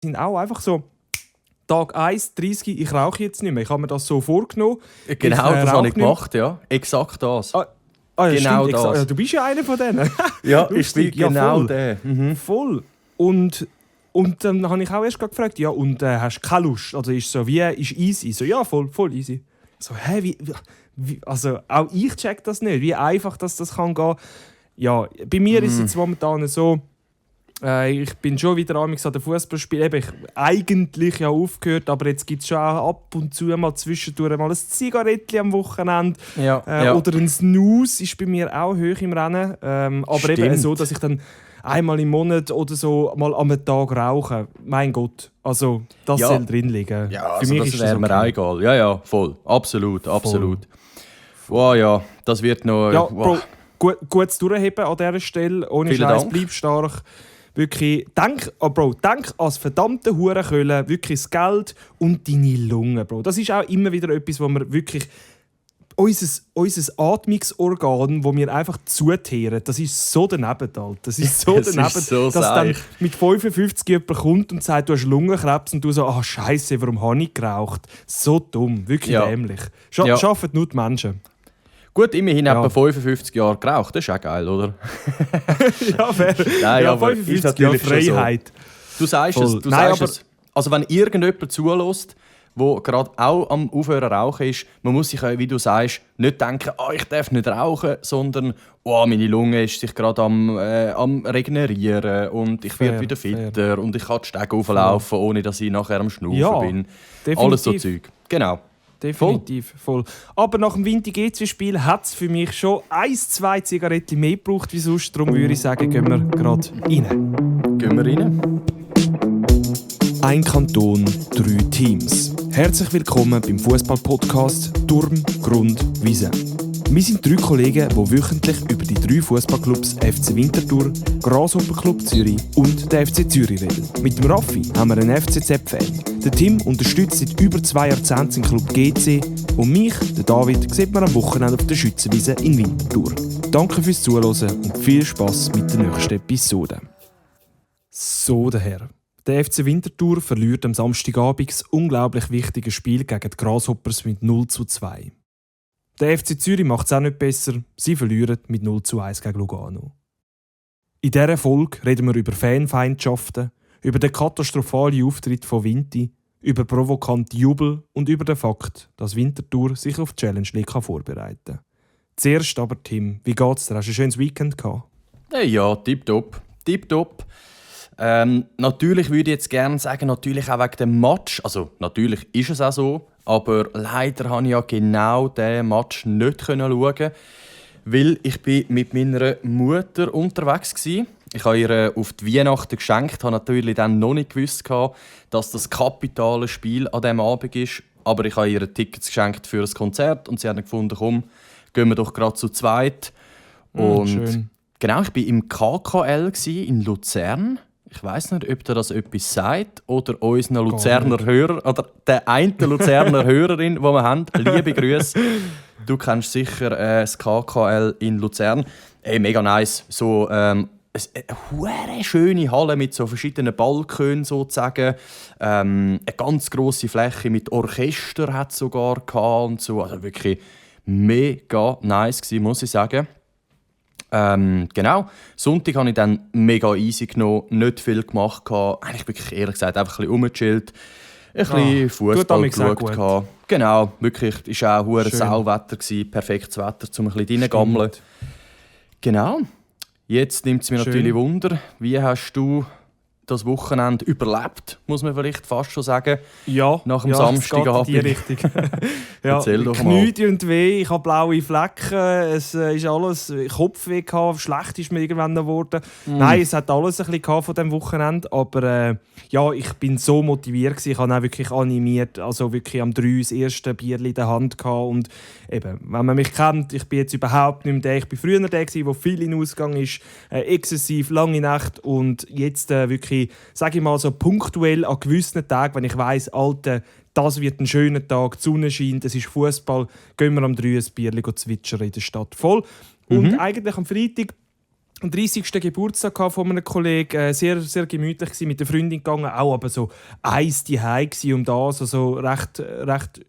sind auch einfach so Tag 1, 30, ich rauche jetzt nicht mehr. Ich habe mir das so vorgenommen. Genau, das habe ich gemacht, ja. Exakt das. Ja, genau stimmt, das. Du bist ja einer von denen. Ja, ich bin Ja, genau voll. der. Voll. Und dann habe ich auch erst gefragt, ja, und hast du keine Lust? Also ist so, wie, ist easy? So, ja, voll easy. So, wie, also auch ich check das nicht, wie einfach das kann gehen. Ja, bei mir ist es jetzt momentan so, ich bin schon wieder an den Fußballspielen. Ich eigentlich ja aufgehört, aber jetzt gibt es schon auch ab und zu mal zwischendurch mal ein Zigarettchen am Wochenende. Ja. Oder ein Snooze ist bei mir auch hoch im Rennen. Aber Stimmt. eben so, dass ich dann einmal im Monat oder so mal am Tag rauche. Mein Gott, also das soll drin liegen. Ja, Für also mich das ist wäre mir auch egal. Ja, voll. Absolut. Wow, ja, das wird noch... Ja, wow. Bro, gutes Durchheben an dieser Stelle. Ohne Vielen Scheiß, Dank. bleib stark. Wirklich, denk an das verdammte Hurenkölle, wirklich das Geld und deine Lungen, Bro. Das ist auch immer wieder etwas, wo wir wirklich... Unser Atmungsorgan, das wir einfach zuteeren, das ist so daneben, Alter. Das ist so Es daneben, ist so dass dann seich. mit 55 jemand kommt und sagt, du hast Lungenkrebs und du so, Scheiße, warum habe ich geraucht? So dumm, wirklich Ja. dämlich. Ja. Schaffen nur die Menschen. Gut, immerhin hat Ja. man 55 Jahre geraucht. Das ist auch geil, oder? Ja, fair. Nein, Ja, aber 55 ist Jahre natürlich schon so. Freiheit. Du sagst Voll. es. Du Nein, sagst aber- es. Also wenn irgendjemand zulässt, der gerade auch am Aufhören rauchen ist, man muss sich, wie du sagst, nicht denken, ich darf nicht rauchen, sondern meine Lunge ist sich gerade am regenerieren und ich werde Fair, wieder fitter und ich kann die Stege auflaufen, ohne dass ich nachher am Schnaufen Ja, bin. definitiv. Alles so Zeug. Genau. Definitiv, voll. Aber nach dem Vinti-GC-Spiel hat es für mich schon 1-2 Zigaretten mehr gebraucht wie sonst. Darum würde ich sagen, gehen wir gerade rein. Gehen wir rein? Ein Kanton, 3 Teams. Herzlich willkommen beim Fußball-Podcast Turm, Grund, Wiese. Wir sind 3 Kollegen, die wöchentlich über die 3 Fußballclubs FC Winterthur, Grasshopper Club Zürich und der FC Zürich reden. Mit dem Raffi haben wir einen FCZ-Fan. Der Tim unterstützt seit über 2 Jahrzehnten den Club GC und mich, der David, sieht man am Wochenende auf der Schützenwiese in Winterthur. Danke fürs Zuhören und viel Spass mit der nächsten Episode. So, der Herr. Der FC Winterthur verliert am Samstagabend das unglaublich wichtige Spiel gegen die Grasshoppers mit 0:2. Der FC Zürich macht es auch nicht besser, sie verlieren mit 0:1 gegen Lugano. In dieser Folge reden wir über Fanfeindschaften, über den katastrophalen Auftritt von Vinti, über provokante Jubel und über den Fakt, dass Winterthur sich auf die Challenge League vorbereiten kann. Zuerst aber, Tim, wie geht's dir? Hast du ein schönes Weekend gehabt? Hey, ja, tipptopp. Natürlich würde ich jetzt gerne sagen, natürlich auch wegen dem Match. Also natürlich ist es auch so, aber leider konnte ich ja genau diesen Match nicht schauen, weil ich bin mit meiner Mutter unterwegs war. Ich habe ihr auf die Weihnachten geschenkt, habe natürlich dann noch nicht gewusst, dass das kapitale Spiel an diesem Abend ist. Aber ich habe ihr Tickets geschenkt für ein Konzert und sie haben gefunden, komm, gehen wir doch gerade zu zweit. Und schön. genau, ich war im KKL in Luzern. Ich weiss nicht, ob dir das etwas sagt oder unseren Luzerner Hörer oder der einen Luzerner Hörerin, die wir haben. Liebe Grüße. Du kennst sicher das KKL in Luzern. Hey, mega nice. So eine schöne Halle mit so verschiedenen Balkonen sozusagen. Eine ganz grosse Fläche mit Orchester hat es sogar gehabt und so. Also wirklich mega nice gewesen, muss ich sagen. Genau. Sonntag habe ich dann mega easy genommen, nicht viel gemacht. Eigentlich wirklich ehrlich gesagt einfach ein bisschen rumgechillt, ein bisschen Fußball geschaut. Genau, wirklich. Es war auch ein Sauwetter, perfektes Wetter, um ein bisschen reingammeln. Genau. Jetzt nimmt es mich natürlich Wunder, wie hast du das Wochenende überlebt, muss man vielleicht fast schon sagen. Ja, nach dem Samstagabend. Ja, in die Richtung. Ja, Erzähl doch mal. Gemüte und weh, ich habe blaue Flecken, es ist alles Kopfweh gehabt, schlecht ist mir irgendwann geworden. Nein, es hat alles ein bisschen von diesem Wochenende, aber ja, ich bin so motiviert gewesen, ich habe auch wirklich animiert, also wirklich am 3 das erste Bierchen in der Hand gehabt und eben, wenn man mich kennt, ich bin jetzt überhaupt nicht mehr der, ich bin früher der gewesen, wo viel in Ausgang ist, exzessiv, lange Nacht und jetzt wirklich, sage ich mal so punktuell an gewissen Tagen, wenn ich weiss, Alter, das wird ein schöner Tag, die Sonne scheint, es ist Fußball, gehen wir am 3 ein Bierchen zwitschern in der Stadt voll. Und eigentlich am Freitag am 30. Geburtstag von einem Kollegen, sehr, sehr gemütlich gewesen, mit der Freundin gegangen, auch aber so eins die gsi um das, also recht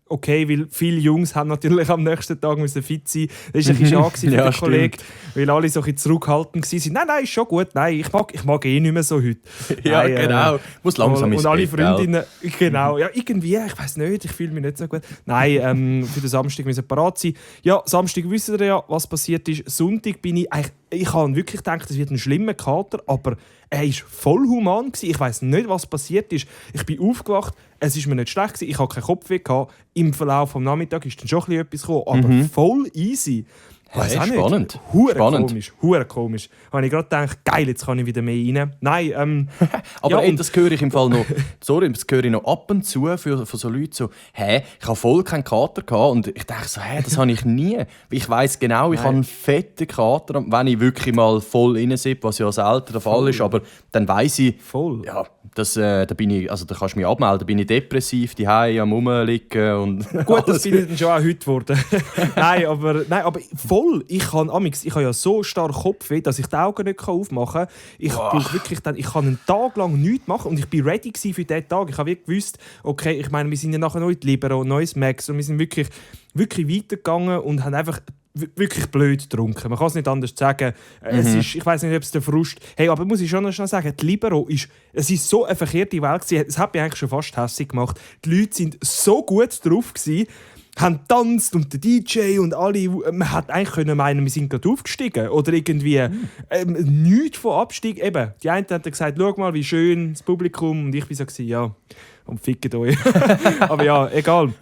okay, weil viele Jungs haben natürlich am nächsten Tag müssen fit sein. Das war ein bisschen schade für den Kollegen, weil alle so ein bisschen zurückhaltend waren. Nein, ist schon gut, nein, ich mag eh nicht mehr so heute. Ja, nein, genau. Muss langsam ins Und alle Bett, Freundinnen, genau, ja, irgendwie, ich weiss nicht, ich fühle mich nicht so gut. Nein, für den Samstag müssen wir parat sein. Ja, Samstag wisst ihr ja, was passiert ist. Sonntag bin ich eigentlich, ich habe wirklich gedacht, es wird ein schlimmer Kater, aber er war voll human. Ich weiss nicht, was passiert ist. Ich bin aufgewacht, es war mir nicht schlecht, ich hatte keinen Kopfweh. Im Verlauf des Nachmittags ist dann schon etwas gekommen, aber voll easy. Hey, spannend. Hure komisch. Habe ich gerade gedacht, geil, jetzt kann ich wieder mehr rein. Nein, aber ja, das höre ich im Fall noch. Sorry, das höre ich noch ab und zu von so Leuten so, ich habe voll keinen Kater gehabt. Und ich denke so, das habe ich nie. Ich weiss genau, ich habe einen fetten Kater, wenn ich wirklich mal voll reinsippe, was ja selten der Fall ist. Aber dann weiss ich, ja, da bin ich, also da kannst du mich abmelden, da bin ich depressiv, die am Rumliegen und gut, das bin ich dann schon auch heute geworden. nein, aber voll. Ich habe ja so stark Kopfweh, dass ich die Augen nicht aufmachen kann. Ich kann einen Tag lang nichts machen und ich war ready für diesen Tag. Ich habe gewusst, okay, ich meine, wir sind ja nachher noch in die Libero, neues Max und wir sind wirklich, wirklich weitergegangen und haben einfach wirklich blöd getrunken. Man kann es nicht anders sagen. Es ist, ich weiss nicht, ob es der Frust... Hey, aber muss ich schon noch schnell sagen, die Libero ist so eine verkehrte Welt gewesen. Es hat mich eigentlich schon fast hässlich gemacht. Die Leute sind so gut drauf gewesen, haben getanzt und der DJ und alle. Man hätte eigentlich können meinen, wir sind gerade aufgestiegen. Oder irgendwie nichts von Abstieg. Eben, die einen haben gesagt, schau mal, wie schön das Publikum. Und ich war so, ja, und fickt euch. Aber ja, egal.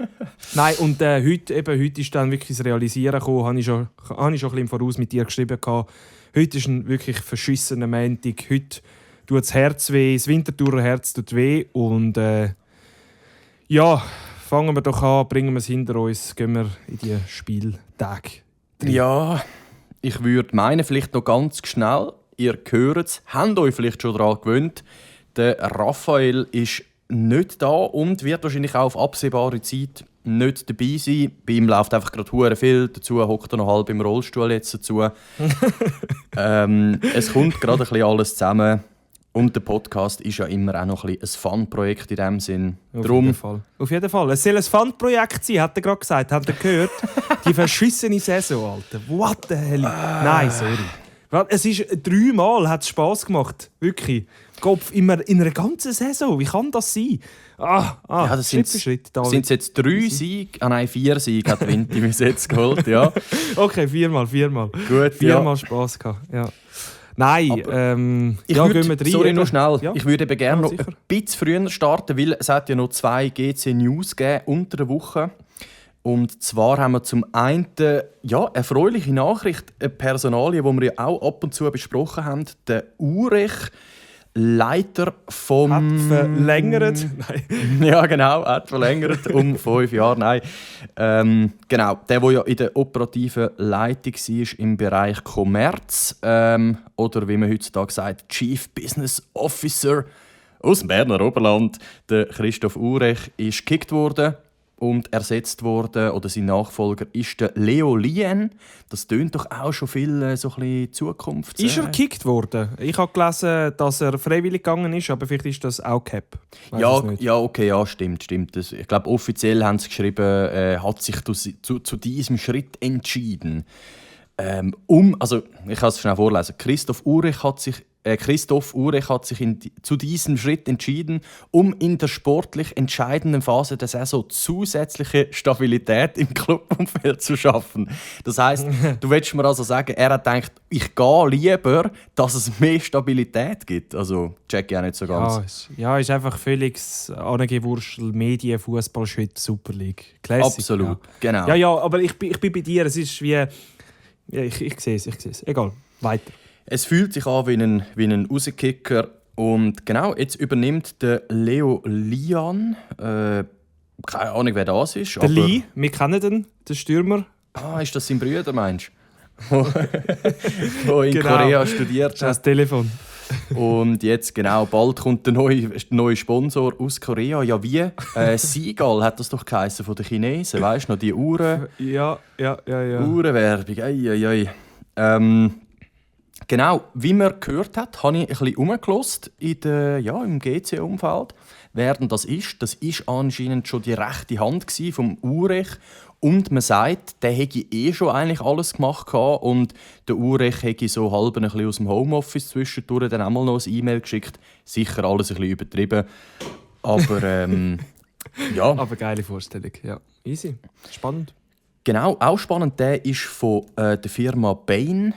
Nein, und heute ist dann wirklich das Realisieren gekommen. Habe ich schon ein bisschen voraus mit dir geschrieben. Heute ist ein wirklich verschissener Montag. Heute tut das Herz weh, das Winterthurer Herz tut weh. Und ja... Fangen wir doch an, bringen wir es hinter uns, gehen wir in die Spieltage. Ja, ich würde meinen, vielleicht noch ganz schnell, ihr hört es, habt euch vielleicht schon daran gewöhnt, der Raphael ist nicht da und wird wahrscheinlich auch auf absehbare Zeit nicht dabei sein. Bei ihm läuft einfach gerade hure viel, dazu hockt er noch halb im Rollstuhl jetzt dazu. Es kommt gerade ein bisschen alles zusammen. Und der Podcast ist ja immer auch noch ein Fun-Projekt in diesem Sinn. Auf jeden Fall. Es soll ein Fun-Projekt sein, hat er gerade gesagt. Habt ihr gehört? Die verschissene Saison, Alter. What the hell? Nein, sorry. Es ist 3-mal hat es Spass gemacht. Wirklich. Kopf immer in einer ganzen Saison. Wie kann das sein? Ja, das sind es jetzt 3 Siege? 4 Siege hat Vinti bis jetzt geholt. Ja. Okay, 4-mal. Gut, 4-mal Spass gehabt. Ja. Nein, gehen wir rein. Sorry, noch schnell. Ja? Ich würde eben gerne noch ein bisschen früher starten, weil es hat ja noch 2 GC-News gegeben unter der Woche. Und zwar haben wir zum einen erfreuliche Nachricht, eine Personalie, die wir ja auch ab und zu besprochen haben, der Urech, Leiter vom... Hat verlängert? Nein. Ja, genau, hat verlängert um 5 Jahre. Nein. Genau, der ja in der operativen Leitung war im Bereich Kommerz. Oder wie man heutzutage sagt, Chief Business Officer aus dem Berner Oberland. Der Christoph Urech ist gekickt worden und ersetzt worden, oder sein Nachfolger ist der Leo Lien. Das tönt doch auch schon viel so ein bisschen Zukunft. Ist er gekickt worden? Ich habe gelesen, dass er freiwillig gegangen ist, aber vielleicht ist das auch Cap. Stimmt. Ich glaube, offiziell haben sie geschrieben, hat sich zu diesem Schritt entschieden. Also, ich kann es schnell vorlesen. Christoph Urech hat sich zu diesem Schritt entschieden, um in der sportlich entscheidenden Phase der Saison zusätzliche Stabilität im Clubumfeld zu schaffen. Das heisst, du willst mir also sagen, er hat gedacht, ich gehe lieber, dass es mehr Stabilität gibt. Also, check ich auch nicht so ganz. Ja, ist einfach völlig Angewurschtel, Medien, Fußball, Schweiz, Super League. Classic. Absolut, genau. Ja, aber ich bin bei dir. Es ist wie... Ja, ich sehe es. Egal, weiter. Es fühlt sich an wie ein Rauskicker. Und genau, jetzt übernimmt der Leo Lian. Keine Ahnung, wer das ist. Der Lee, wir kennen den Stürmer. Ist das sein Bruder, meinst du? Der in Korea studiert hat. Das Telefon. Und jetzt, genau, bald kommt der neue Sponsor aus Korea. Ja, wie? Seagull hat das doch geheißen von den Chinesen. Weißt du noch, die Uhren? Ja. Uhrenwerbung. Genau, wie man gehört hat, habe ich ein bisschen rumgehört im GC-Umfeld. Während das ist anscheinend schon die rechte Hand vom Urech. Und man sagt, der hätte schon eigentlich alles gemacht und der Urech hätte so halb ein bisschen aus dem Homeoffice zwischendurch dann auch mal noch ein E-Mail geschickt. Sicher alles ein bisschen übertrieben. Aber ja. Aber geile Vorstellung, ja. Easy, spannend. Genau, auch spannend, der ist von der Firma Bain.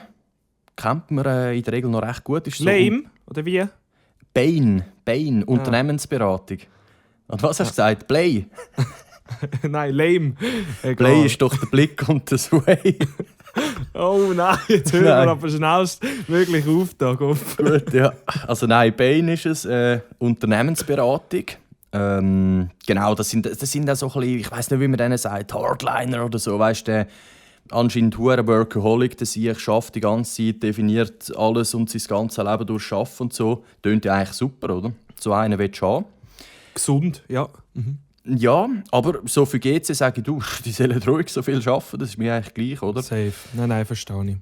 Kennt man in der Regel noch recht gut. Ist so Lame, oder wie? Bain, Unternehmensberatung. Und was hast du gesagt? Play? Nein, lame. Play ist doch der Blick und der Sway. Oh nein, jetzt hören wir aber schnellstmöglich auf da. Gut, ja. Also nein, Bain ist es, Unternehmensberatung. Genau, das sind auch so ein bisschen, ich weiss nicht, wie man denen sagt, Hardliner oder so, weißt du, anscheinend hure Workaholic, der sich schafft die ganze Zeit, definiert alles und sein ganzes Leben durch Arbeiten und so. Tönt ja eigentlich super, oder? So einen willst du haben. Gesund, ja. Mhm. Ja, aber so für GC sage ich, du, die sollen ruhig so viel arbeiten, das ist mir eigentlich gleich, oder? Safe. Nein, verstehe ich.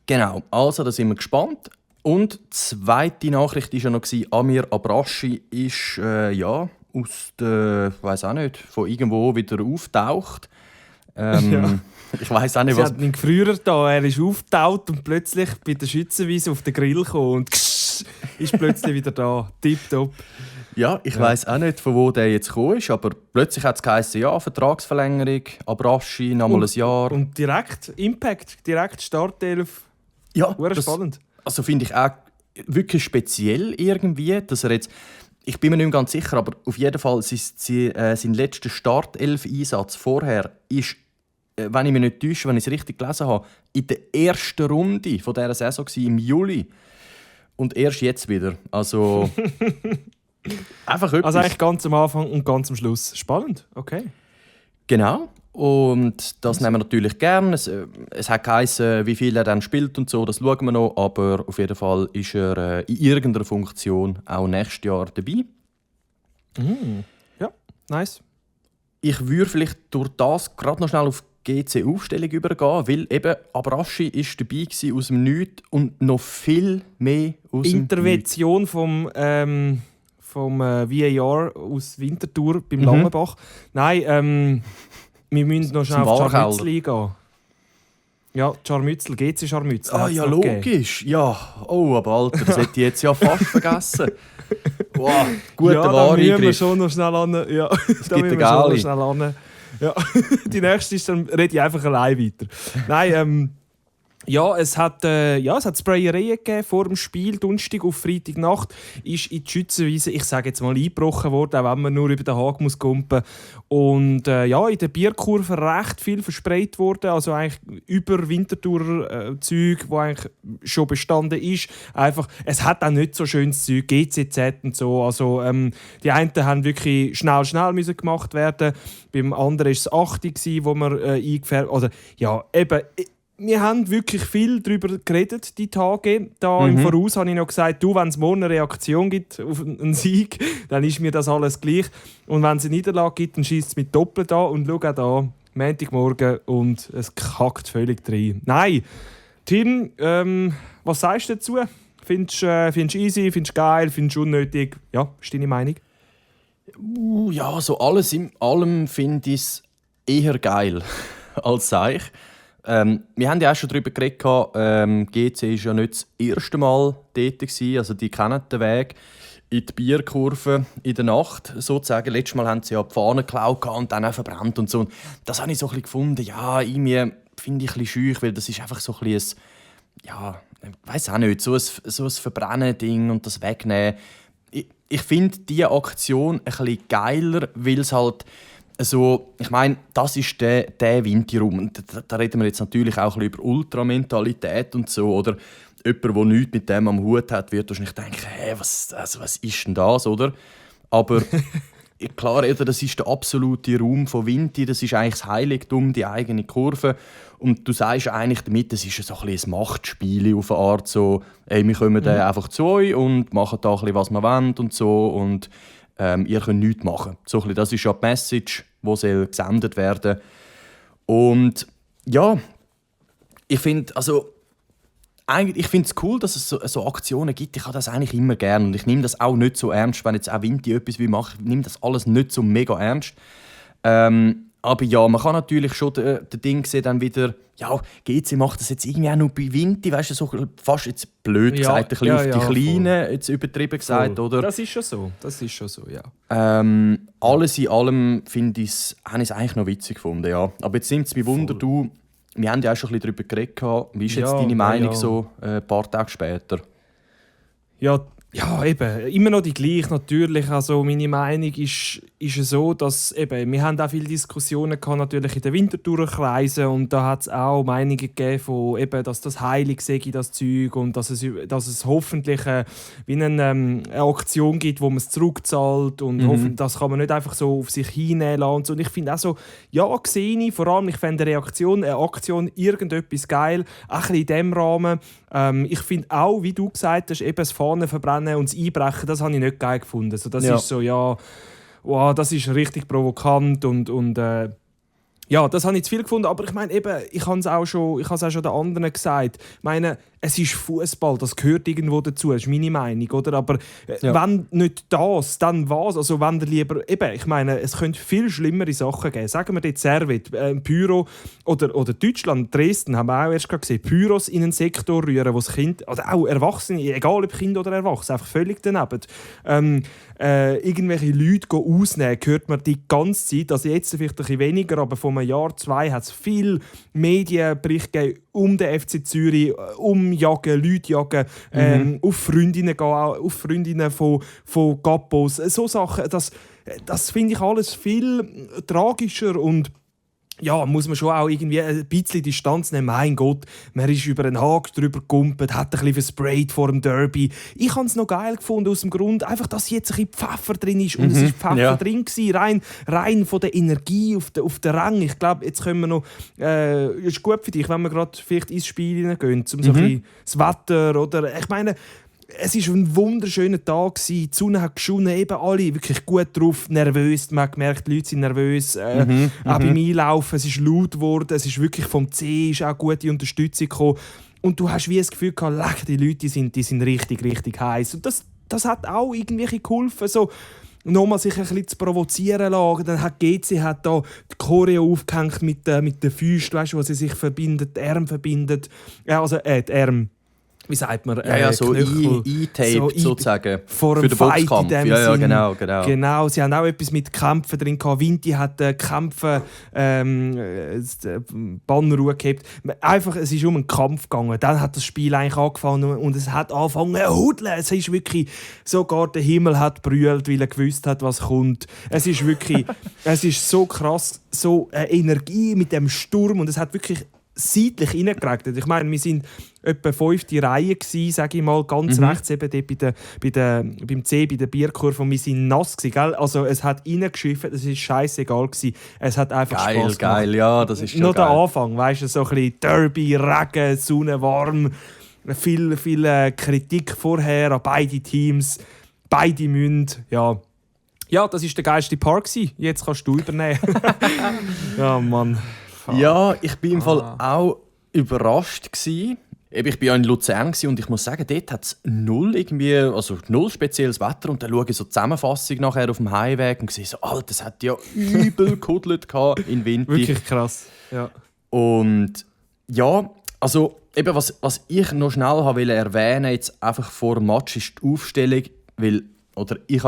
Genau, also da sind wir gespannt. Und die zweite Nachricht war ja noch, Amir Abrashi ist aus der, ich weiss auch nicht, von irgendwo wieder auftaucht. Ja. Ich weiss auch nicht, Sie was... hatten ihn früher da, er ist aufgetaucht und plötzlich bei der Schützenwiese auf den Grill gekommen und ist plötzlich wieder da. Tipptopp. Ja, ich weiss auch nicht, von wo der jetzt gekommen ist, aber plötzlich hat es geheißen, ja, Vertragsverlängerung, Abrashi, nochmal ein Jahr. Und direkt Impact, direkt Startelf. Ja, das spannend. Also finde ich auch wirklich speziell irgendwie, dass er jetzt... Ich bin mir nicht mehr ganz sicher, aber auf jeden Fall sein letzter Startelf-Einsatz vorher ist, wenn ich mich nicht täusche, wenn ich es richtig gelesen habe, in der ersten Runde von dieser Saison im Juli. Und erst jetzt wieder. Also... einfach etwas. Also eigentlich ganz am Anfang und ganz am Schluss. Spannend, okay. Genau. Und das nehmen wir natürlich gerne. Es hat geheißen, wie viel er dann spielt und so, das schauen wir noch. Aber auf jeden Fall ist er in irgendeiner Funktion auch nächstes Jahr dabei. Ja, nice. Ich würde vielleicht durch das gerade noch schnell auf GC-Aufstellung übergehen, weil eben Abrashi ist dabei gewesen aus dem Nichts und noch viel mehr aus dem Intervention vom VAR aus Winterthur beim Langenbach. Nein, wir müssen noch schnell auf Scharmützel gehen. Ja, Scharmützel, GC Scharmützel. Ah ja, logisch. Ja, oh, aber Alter, das hätte ich jetzt ja fast vergessen. Wow, guter da müssen wir Wareingriff. schon noch schnell an. Ja, da müssen wir schon noch schnell an. Ja, die nächste ist, dann rede ich einfach allein weiter. Nein, es hat Sprayereien gegeben vor dem Spiel. Donnerstag auf Freitagnacht ist in die Schützenwiese, ich sage jetzt mal, eingebrochen worden, auch wenn man nur über den Haag muss kumpen. Und in der Bierkurve recht viel versprayt worden. Also eigentlich über Winterthurer Zeug, wo eigentlich schon bestanden ist. Einfach, es hat auch nicht so schönes Zeug, GCZ und so. Also die einen haben wirklich schnell müssen gemacht werden. Beim anderen war es 8, wo man eingefärbt. Oder ja, eben. Wir haben wirklich viel darüber geredet, die Tage. Da im Voraus habe ich noch gesagt, wenn es morgen eine Reaktion gibt auf einen Sieg, dann ist mir das alles gleich. Und wenn es eine Niederlage gibt, dann schießt es mit doppelt an. Und schau auch da, Montagmorgen und es kackt völlig rein. Nein, Tim, was sagst du dazu? Findest du easy, findest du geil, findest du unnötig? Ja, ist deine Meinung? Ja, so alles in allem finde ich es eher geil als ich. Wir haben ja auch schon darüber geredet, GC war ja nicht das erste Mal dort, also die kennen den Weg in die Bierkurve in der Nacht sozusagen. Letztes Mal haben sie ja die Fahnen geklaut und dann auch verbrannt und so. Und das habe ich so ein bisschen gefunden, ja, irgendwie finde ich ein bisschen schüch, weil das ist einfach so ein bisschen ja, ich weiss auch nicht, so ein Verbrennen-Ding und das Wegnehmen. Ich finde diese Aktion ein bisschen geiler, weil es halt also, ich meine, das ist der Winterraum. Und da reden wir jetzt natürlich auch ein bisschen über Ultramentalität und so. Oder jemand, der nichts mit dem am Hut hat, wird wahrscheinlich denken, hey, was ist denn das, oder? Aber klar, das ist der absolute Raum von Vinti. Das ist eigentlich das Heiligtum, die eigene Kurve. Und du sagst eigentlich damit, das ist so ein bisschen ein Machtspiel auf eine Art. So, ey, wir kommen einfach zu euch und machen da ein bisschen, was wir wollen und so. Und ihr könnt nichts machen. So ein bisschen, das ist ja die Message, die gesendet werden. Und ja, ich finde, also ich finde es cool, dass es so Aktionen gibt. Ich habe das eigentlich immer gerne und ich nehme das auch nicht so ernst, wenn jetzt auch Vinti etwas macht. Ich nehme das alles nicht so mega ernst. Aber ja, man kann natürlich schon den Ding sehen, dann wieder, ja, GC macht das jetzt irgendwie auch nur bei Vinti, weißt du, so fast jetzt blöd gesagt, ein bisschen auf die Kleinen, jetzt übertrieben gesagt, voll. oder? Das ist schon so, ja. Alles in allem habe ich es eigentlich noch witzig gefunden, ja. Aber jetzt nimmt es mich Wunder, wir haben ja auch schon ein bisschen darüber geredet, wie ist jetzt deine Meinung so ein paar Tage später? Ja, eben, immer noch die gleiche natürlich. Also meine Meinung ist so, dass eben, wir haben auch viele Diskussionen gehabt, natürlich in den Winterthur-Kreisen und da hat es auch Meinungen gegeben von eben, dass das heilig sei, das Zeug und dass es hoffentlich wie eine Aktion gibt, wo man es zurückzahlt und das kann man nicht einfach so auf sich hinnehmen lassen und so. Und ich finde auch so, ja, sehe ich, vor allem ich fände eine Aktion, irgendetwas geil, auch ein bisschen in diesem Rahmen. Ich finde auch, wie du gesagt hast, eben das Fahnen verbrennen und das Einbrechen, das habe ich nicht geil gefunden. Also das ist so, ja, wow, das ist richtig provokant und ja, das habe ich zu viel gefunden. Aber ich meine, eben, ich habe es auch schon den anderen gesagt. Ich meine, es ist Fußball, das gehört irgendwo dazu, das ist meine Meinung, oder? Aber wenn nicht das, dann was? Also wenn lieber, eben, ich meine, es könnte viel schlimmere Sachen geben. Sagen wir jetzt Servet, Pyro oder Deutschland, Dresden, haben wir auch erst gesehen, Pyros in einen Sektor rühren, wo das Kind, oder auch Erwachsene, egal ob Kind oder Erwachsene, einfach völlig daneben. Irgendwelche Leute ausnehmen, hört man die ganze Zeit, also jetzt vielleicht ein bisschen weniger, aber vor einem Jahr, 2 hat es viele Medienberichte gegeben um den FC Zürich, umjagen, Leute jagen, auf Freundinnen gehen, auf Freundinnen von Gappos. So Sachen, das finde ich alles viel tragischer und ja, muss man schon auch irgendwie ein bisschen Distanz nehmen. Mein Gott, man ist über einen Haken drüber gegumpelt, hat ein bisschen versprayt vor dem Derby. Ich habe es noch geil gefunden, aus dem Grund, einfach, dass jetzt ein bisschen Pfeffer drin ist. Und es war Pfeffer drin gewesen, rein von der Energie auf den Rang. Ich glaube, jetzt können wir noch... ist gut für dich, wenn wir gerade vielleicht ins Spiel hineingehen, um so ein bisschen das Wetter, oder... Ich meine... Es war ein wunderschöner Tag. Die Sonne hat geschonen, eben alle wirklich gut drauf, nervös. Man hat gemerkt, die Leute sind nervös. Auch beim Einlaufen, es ist laut geworden. Es ist wirklich vom C ist auch gute Unterstützung gekommen. Und du hast wie das Gefühl gehabt, die Leute die sind richtig, richtig heiß. Und das hat auch irgendwie geholfen. So, nochmal sich ein bisschen zu provozieren lassen. Dann hat GC da die Choreo aufgehängt mit den Füßen, weißt du, wo sie sich verbindet, die Arme verbindet. Also die Arme. Wie sagt man? So eintaped sozusagen. Vor für dem den Fight Boxkampf. in dem Sinn. Genau. Genau, sie haben auch etwas mit Kämpfen drin gehabt. Vinti hat Kämpfe Banner gehabt. Einfach, es ist um einen Kampf gegangen. Dann hat das Spiel eigentlich angefangen und es hat angefangen zu hudeln. Es ist wirklich, sogar der Himmel hat brüllt, weil er gewusst hat, was kommt. Es ist wirklich, es ist so krass, so eine Energie mit dem Sturm und es hat wirklich seitlich reingeregnet. Ich meine, wir sind etwa 5. Reihe gsi, sage ich mal, ganz rechts eben dort beim C, bei der Bierkurve, und wir sind nass gsi, gell? Also es hat reingeschifft, es war scheissegal gsi. Es hat einfach Spaß gemacht. Geil, ja, das ist schon noch geil. Der Anfang, weißt du, so ein bisschen Derby, Regen, Sonne, warm, viel Kritik vorher an beide Teams, beide müssen, ja, das war der geilste Part gsi. Jetzt kannst du übernehmen. Ja, Mann. Ja, ich war im Fall auch überrascht gewesen. Ich war ja in Luzern und ich muss sagen, dort hat es null spezielles Wetter. Und dann schaue ich so die Zusammenfassung nachher auf dem Heimweg und sehe so, Alter, es hat ja übel gehudelt in Winter. Wirklich krass, ja. Und ja, also eben, was ich noch schnell wollte erwähnen, jetzt einfach vor dem Match, ist die Aufstellung, weil ich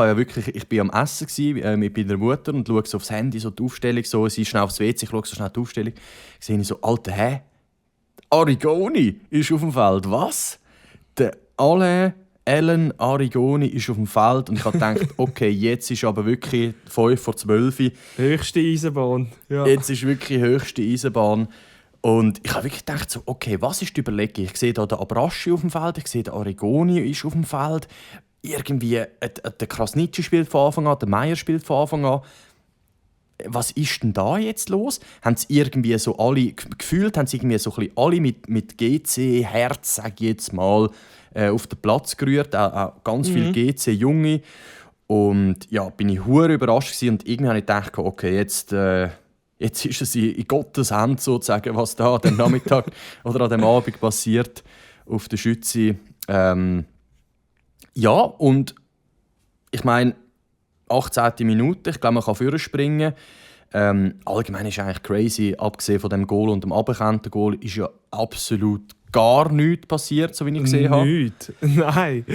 bin am Essen gewesen, mit meiner Mutter und schaue so aufs Handy, so die Aufstellung, so, sie ist schnell aufs WC, ich schaue so schnell die Aufstellung, sehe ich so, Alter, Arrigoni ist auf dem Feld, was? Der Alain Arrigoni ist auf dem Feld und ich habe gedacht, okay, jetzt ist aber wirklich 11:55. Höchste Eisenbahn. Ja. Jetzt ist wirklich höchste Eisenbahn. Und ich habe wirklich gedacht, so, okay, was ist die Überlegung? Ich sehe da den Abraschi auf dem Feld, ich sehe den Arrigoni ist auf dem Feld. Irgendwie, der Krasnitschi spielt von Anfang an, der Meier spielt von Anfang an. Was ist denn da jetzt los? Haben sie irgendwie so alle gefühlt, haben sie irgendwie so ein bisschen alle mit GC-Herz, sage ich jetzt mal, auf den Platz gerührt, auch ganz viele GC-Junge. Und ja, bin ich hure überrascht gewesen und irgendwie habe ich gedacht, okay, jetzt ist es in Gottes Hand sozusagen, was da an dem Nachmittag oder an dem Abend passiert. auf der Schütze. Ja, und ich meine, 18. Minute, ich glaube, man kann vorne springen. Allgemein ist eigentlich crazy, abgesehen von dem Goal und dem abgekannten Goal, ist ja absolut gar nichts passiert, so wie ich gesehen habe. Nichts? Nein.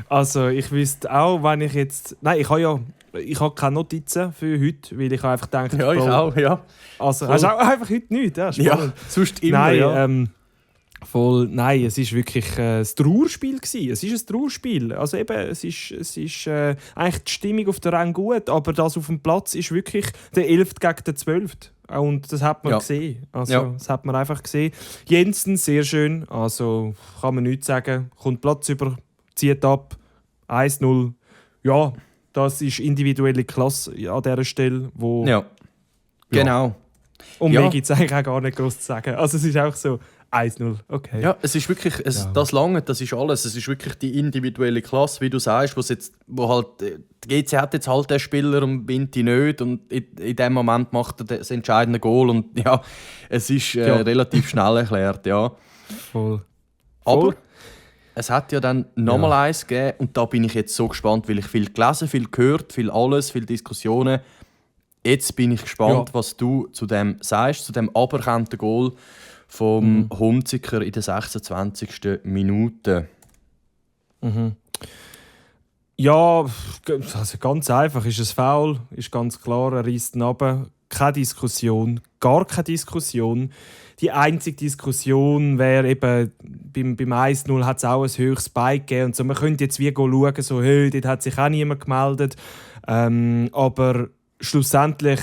Also ich wüsste auch, wenn ich jetzt... Nein, ich habe keine Notizen für heute, weil ich einfach denke... Ja, ich auch, ja. Also hast du auch einfach heute nichts? Ja, spannend. Ja, sonst immer, Nein, ja. Voll, nein, es war wirklich ein Trauerspiel. Es ist ein Trauerspiel. Also eben, es ist eigentlich die Stimmung auf der Rang gut, aber das auf dem Platz ist wirklich der 11. gegen den 12. Und das hat man gesehen. Also, das hat man einfach gesehen. Jensen, sehr schön. Also kann man nichts sagen. Kommt Platz über, zieht ab. 1-0. Ja, das ist individuelle Klasse an dieser Stelle. Wo, Ja, genau. Und Ja. mehr gibt es eigentlich auch gar nicht groß zu sagen. Also es ist auch so 1-0, okay. Ja, es ist wirklich, das lange, das ist alles. Es ist wirklich die individuelle Klasse, wie du sagst, wo halt, die GC hat jetzt halt den Spieler und Binti nicht und in dem Moment macht er das entscheidende Goal und ja, es ist relativ schnell erklärt, ja. Voll. Aber es hat ja dann nochmal eins gegeben und da bin ich jetzt so gespannt, weil ich viel gelesen, viel gehört, viel alles, viele Diskussionen. Jetzt bin ich gespannt, was du zu dem sagst, zu dem aberkannten Goal vom Hunziker in der 26. Minute. Ja, also ganz einfach ist es faul, ist ganz klar, er reißt ihn runter. Keine Diskussion, gar keine Diskussion. Die einzige Diskussion wäre eben, beim 1-0 hat es auch ein höchstes Bike gegeben. Und so. Man könnte jetzt wie schauen, so, hey, dort hat sich auch niemand gemeldet. Aber schlussendlich,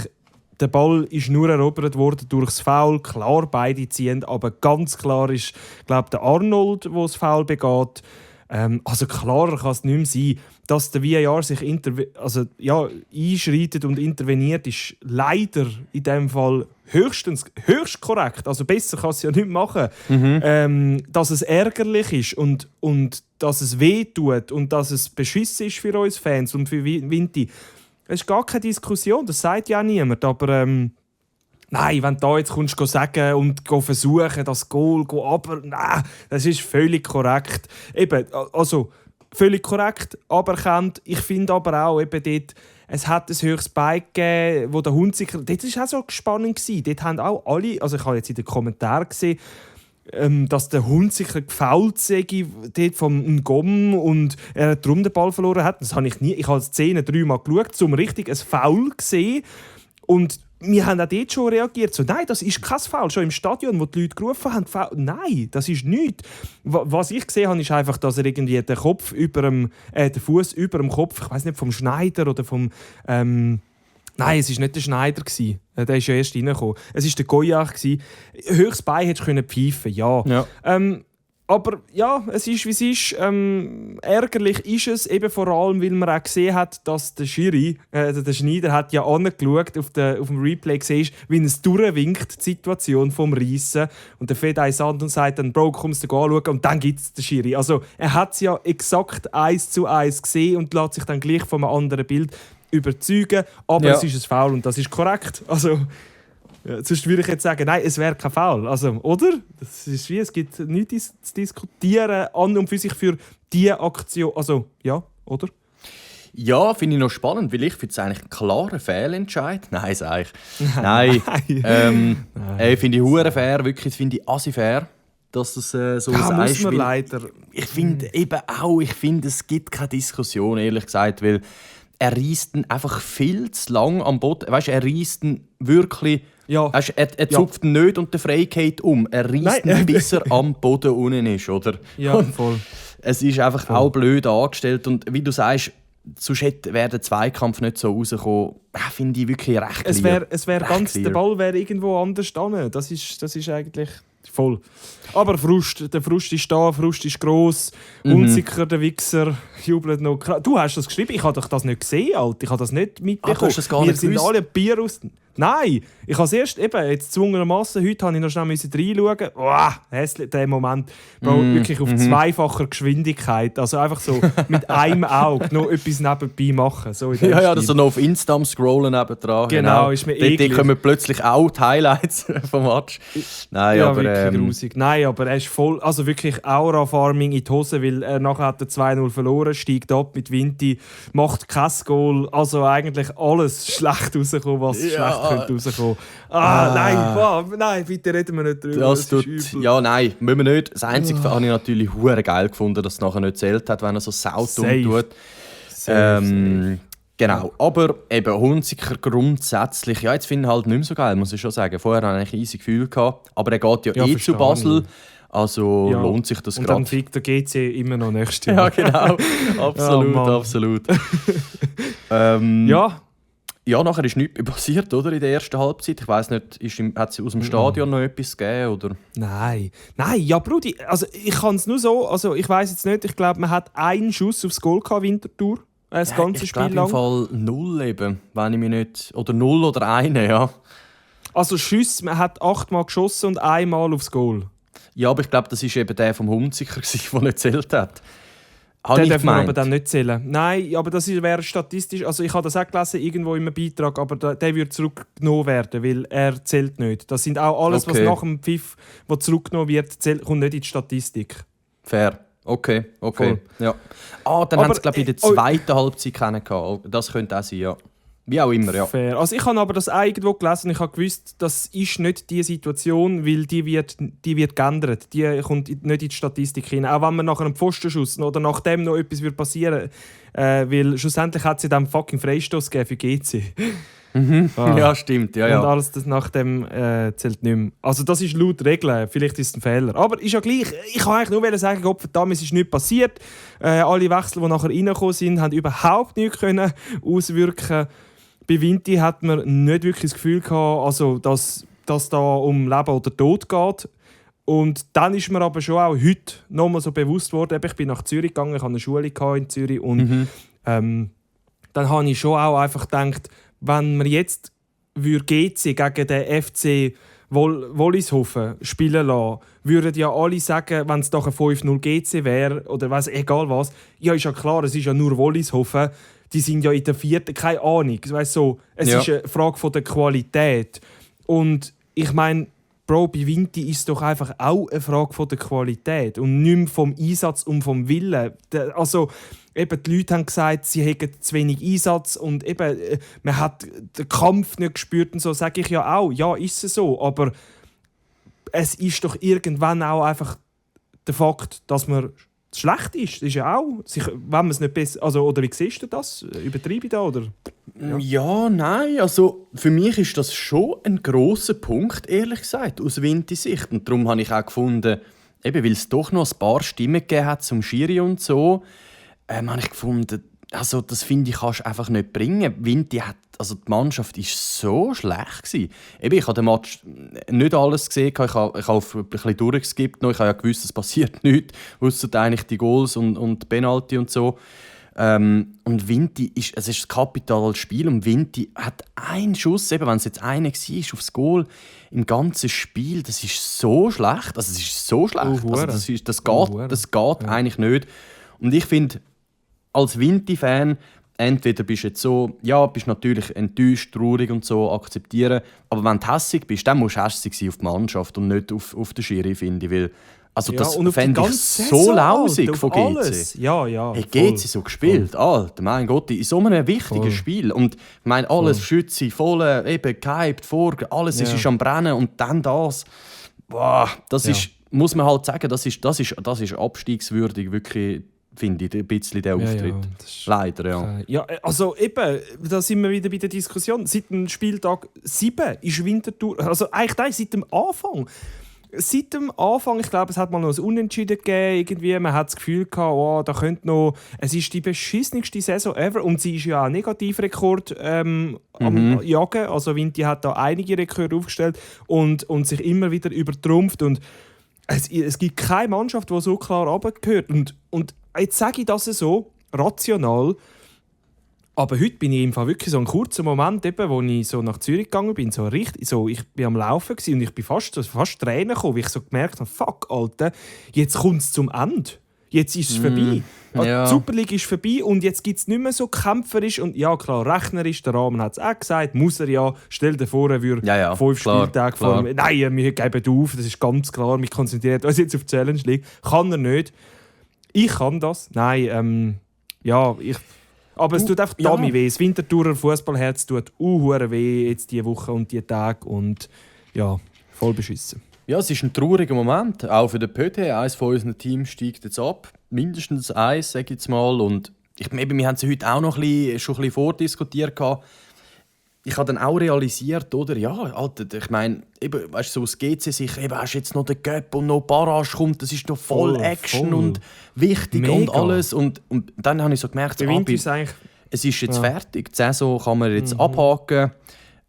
der Ball ist nur erobert worden durch das Foul. Klar, beide ziehen, aber ganz klar ist, glaube der Arnold, der das Foul begeht. Also klarer kann es nicht mehr sein. Dass der VAR sich einschreitet und interveniert, ist leider in diesem Fall höchst korrekt. Also besser kann es ja nicht machen. Dass es ärgerlich ist und dass es weh tut und dass es beschissen ist für uns Fans und für Vinti. Es ist gar keine Diskussion, das sagt ja niemand. Aber nein, wenn du da jetzt kommst, sagen und versuchen, das Goal aber nein, das ist völlig korrekt. Eben, also völlig korrekt, aberkannt. Ich finde aber auch, eben dort, es hat ein höchstes Bike gegeben, wo der Hunziker... Dort war auch so spannend. Dort haben auch alle... Also ich habe jetzt in den Kommentaren gesehen, dass der Hunziker gefoult sei dort vom Ngom und er darum den Ball verloren hat. Das habe ich nie. Ich habe die Szene 3-mal geschaut, um richtig ein Foul gesehen. Und wir haben auch dort schon reagiert. So, nein, das ist kein Foul. Schon im Stadion, wo die Leute gerufen haben, Foul. Nein, das ist nichts. Was ich gesehen habe, ist einfach, dass er irgendwie den Kopf den Fuß über dem Kopf, ich weiß nicht, vom Schneider oder vom... Nein, es war nicht der Schneider. Der ist ja erst reingekommen. Es war der Goyach. Höchstes Bein hättest du pfeifen können, ja. Aber ja, es ist, wie es ist. Ärgerlich ist es, eben vor allem, weil man auch gesehen hat, dass der Schiri, der Schneider, hat ja angeschaut, auf dem Replay gesehen, wie es durchwinkt, die Situation vom Reissen. Und der Fedai Sandon sagt dann, Bro, kommst du anschauen, und dann gibt es den Schiri. Also er hat es ja exakt 1:1 gesehen und lässt sich dann gleich von einem anderen Bild überzeugen, aber es ist ein Foul und das ist korrekt. Also, sonst würde ich jetzt sagen, nein, es wäre kein Foul. Also, oder? Das ist wie, es gibt nichts zu diskutieren an und für sich für diese Aktion. Also, ja, oder? Ja, finde ich noch spannend, weil ich finde es eigentlich ein klarer Fehlentscheid. Nein, sage ich. Nein. Finde ich hure fair, wirklich finde ich assi fair, dass das so ein muss man leider. Ich finde eben auch, es gibt keine Diskussion, ehrlich gesagt, weil er reisst ihn einfach viel zu lang am Boden. Weißt, er reisst ihn wirklich. Ja. Weißt, er zupft ihn nicht und der Freiheit um. Er reisst ihn, bis er am Boden unten ist, oder? Ja, voll. Es ist einfach auch blöd angestellt. Und wie du sagst, sonst wäre der Zweikampf nicht so rausgekommen. Finde ich wirklich recht es wär ganz, der Ball wäre irgendwo anders dran. Das ist eigentlich voll. Aber der Frust ist da, Frust ist gross. Unsicher, der Wichser, jubelt noch. Du hast das geschrieben, ich habe doch das nicht gesehen, Alter. Ich habe das nicht mitbekommen. Du hast das gar nicht sind gewusst? alle Bier aus... Nein, ich habe es erst jetzt gezwungenermassen, heute habe ich noch schnell reinschauen. Oh, hässlich, der Moment. Bro, wirklich auf zweifacher Geschwindigkeit. Also einfach so mit einem Auge noch etwas nebenbei machen. So ja, das so noch auf Insta scrollen nebendran. Genau, ist mir eklig. Die kommen plötzlich auch die Highlights vom Match. Nein, ja, aber... wirklich grusig. Nein, aber er ist voll... Also wirklich Aura-Farming in die Hose, weil er nachher hat er 2-0 verloren, steigt ab mit Vinti, macht kein Goal. Also eigentlich alles schlecht rausgekommen, was schlecht könnte rauskommen. Nein, bitte reden wir nicht drüber. Das tut, ja, nein, müssen wir nicht. Das Einzige habe ich natürlich hure geil gefunden, dass es nachher nicht zählt hat, wenn er so saudumm tut. Genau, aber eben Hunziker grundsätzlich, ja, jetzt finde ich halt nicht mehr so geil, muss ich schon sagen. Vorher hatte ich ein easy Gefühl gehabt, aber er geht ja zu Basel, also lohnt sich das gerade. Und dann fliegt der GC immer noch nächstes Jahr. Ja, genau, absolut, absolut. Ja, nachher ist nichts passiert, oder, in der ersten Halbzeit. Ich weiss nicht, hat es aus dem Stadion noch etwas gegeben, oder? Nein, ja, Brudi, also ich kann es nur so, also ich weiss jetzt nicht, ich glaube, man hat einen Schuss aufs Goal gehabt, Winterthur. Das ganze Spiel lang. Ich glaube im Fall 0 eben, wenn ich mich nicht... Oder 0 oder 1, ja. Also Schüsse, man hat 8-mal geschossen und einmal aufs Goal. Ja, aber ich glaube, das war eben der vom Hunziker, der nicht gezählt hat. Den darf man aber dann nicht zählen. Nein, aber das wäre statistisch... Also ich habe das auch gelesen, irgendwo im Beitrag, aber der würde zurückgenommen werden, weil er zählt nicht. Das sind auch alles, was nach dem Pfiff, was zurückgenommen wird, kommt nicht in die Statistik. Fair. Okay. Cool. Ja. Dann haben sie, glaube ich, in der zweiten Halbzeit kennengelernt. Das könnte auch sein, ja. Wie auch immer, ja. Fair. Also ich habe aber das irgendwo gelesen und ich habe gewusst, das ist nicht die Situation, weil die wird geändert. Die kommt nicht in die Statistik hinein. Auch wenn man nach einem Pfostenschuss oder nachdem noch etwas passieren würde. Weil schlussendlich hat sie dann fucking Freistoß gegeben für GC. Ja, stimmt. Ja. Und alles das nach dem zählt nicht mehr. Also das ist laut Regeln, vielleicht ist es ein Fehler. Aber ist ja gleich, ich kann eigentlich nur sagen, Gott verdammt, es ist nichts passiert. Alle Wechsel, die nachher reingekommen sind, haben überhaupt nichts auswirken. Bei Vinti hat man nicht wirklich das Gefühl gehabt, also, dass da um Leben oder Tod geht. Und dann ist mir aber schon auch heute noch mal so bewusst worden, ich bin nach Zürich gegangen, ich hatte eine Schule in Zürich und dann habe ich schon auch einfach gedacht, wenn wir jetzt GC gegen den FC Wollishofen spielen lassen, würden ja alle sagen, wenn es doch ein 5-0 GC wäre oder egal was, ja ist ja klar, es ist ja nur Wollishofen, die sind ja in der 4., keine Ahnung, weißt so, es ist eine Frage von der Qualität. Und ich meine, Bro, bei Vinti ist es doch einfach auch eine Frage von der Qualität und nicht mehr vom Einsatz und vom Willen. Also, eben, die Leute haben gesagt, sie hätten zu wenig Einsatz und eben, man hat den Kampf nicht gespürt und so, sage ich ja auch. Ja, ist es so, aber es ist doch irgendwann auch einfach der Fakt, dass man schlecht ist. Das ist ja auch, wenn man es nicht besser... Also, oder wie siehst du das? Übertreibe ich da, oder? Ja, nein, also für mich ist das schon ein grosser Punkt, ehrlich gesagt, aus Vinti-Sicht. Und darum habe ich auch gefunden, eben, weil es doch noch ein paar Stimmen gegeben hat zum Schiri und so, habe ich gefunden, also das finde ich, kannst du einfach nicht bringen. Vinti hat, also die Mannschaft war so schlecht gewesen. Eben, ich habe den Match nicht alles gesehen, ich habe ein bisschen durchgeskippt, ich habe ja gewusst, es passiert nichts, ausser eigentlich die Goals und Penalty und so. Und Vinti es ist ein kapitales Spiel und Vinti hat einen Schuss, eben wenn es jetzt einer war, aufs Goal im ganzen Spiel, das ist so schlecht, also es ist so schlecht, also das geht eigentlich nicht. Und ich finde, als Vinti-Fan, entweder bist du jetzt so, ja, bist natürlich enttäuscht, traurig und so, akzeptieren, aber wenn du hässig bist, dann musst du hässig sein auf die Mannschaft und nicht auf den Schiri, finde ich, weil also das fände ich so lausig von GC. Ja. Hey, GC so gespielt, Alter, mein Gott, in so einem wichtigen Spiel. Und ich meine, alles Schütze, voll, eben gehypt, alles ist am Brennen und dann das. Boah, das ist, muss man halt sagen, das ist abstiegswürdig, wirklich, finde ich, ein bisschen der Auftritt. Leider, ja. Ja, also eben, da sind wir wieder bei der Diskussion. Seit dem Spieltag 7 ist Winterthur, also eigentlich seit dem Anfang. Seit dem Anfang, ich glaube, es hat mal noch ein Unentschieden gegeben, irgendwie. Man hat das Gefühl gehabt, oh, da könnte noch... Es ist die beschissenste Saison ever und sie ist ja auch Negativrekord am Jagen. Also Vinti hat da einige Rekorde aufgestellt und sich immer wieder übertrumpft. Und es gibt keine Mannschaft, die so klar runtergehört. Und jetzt sage ich das so, rational, Aber heute bin ich im Fall wirklich so einen kurzen Moment, eben, wo ich so nach Zürich gegangen bin, so richtig, so, ich bin am Laufen und ich bin fast Tränen gekommen, weil ich so gemerkt habe, fuck, Alter, jetzt kommt es zum Ende. Jetzt ist es vorbei. Ja. Die Superliga ist vorbei und jetzt gibt es nicht mehr so kämpferisch. Und ja, klar, rechnerisch, der Rahmen hat es auch gesagt, muss er ja. Stell dir vor, er würde 5 Spieltage vor. Nein, wir geben auf, das ist ganz klar, wir konzentrieren uns jetzt auf die Challenge League. Kann er nicht. Ich kann das. Nein, aber es tut einfach damit weh. Das Winterthurer Fußballherz tut weh jetzt diese Woche und diese Tage. Und ja, voll beschissen. Ja, es ist ein trauriger Moment, auch für den PT. Eines von unseren Teams steigt jetzt ab. Mindestens eins, sage ich jetzt mal. Und wir haben es heute auch noch schon ein bisschen vordiskutiert. Ich habe dann auch realisiert, oder? Ja, Alter, ich meine, weißt du, so das GC sich, hast jetzt noch den Göpp und noch Barrage kommt, das ist noch voll Action und wichtig. Mega. Und alles. Und dann habe ich so gemerkt, es ist jetzt fertig. Die Saison kann man jetzt abhaken.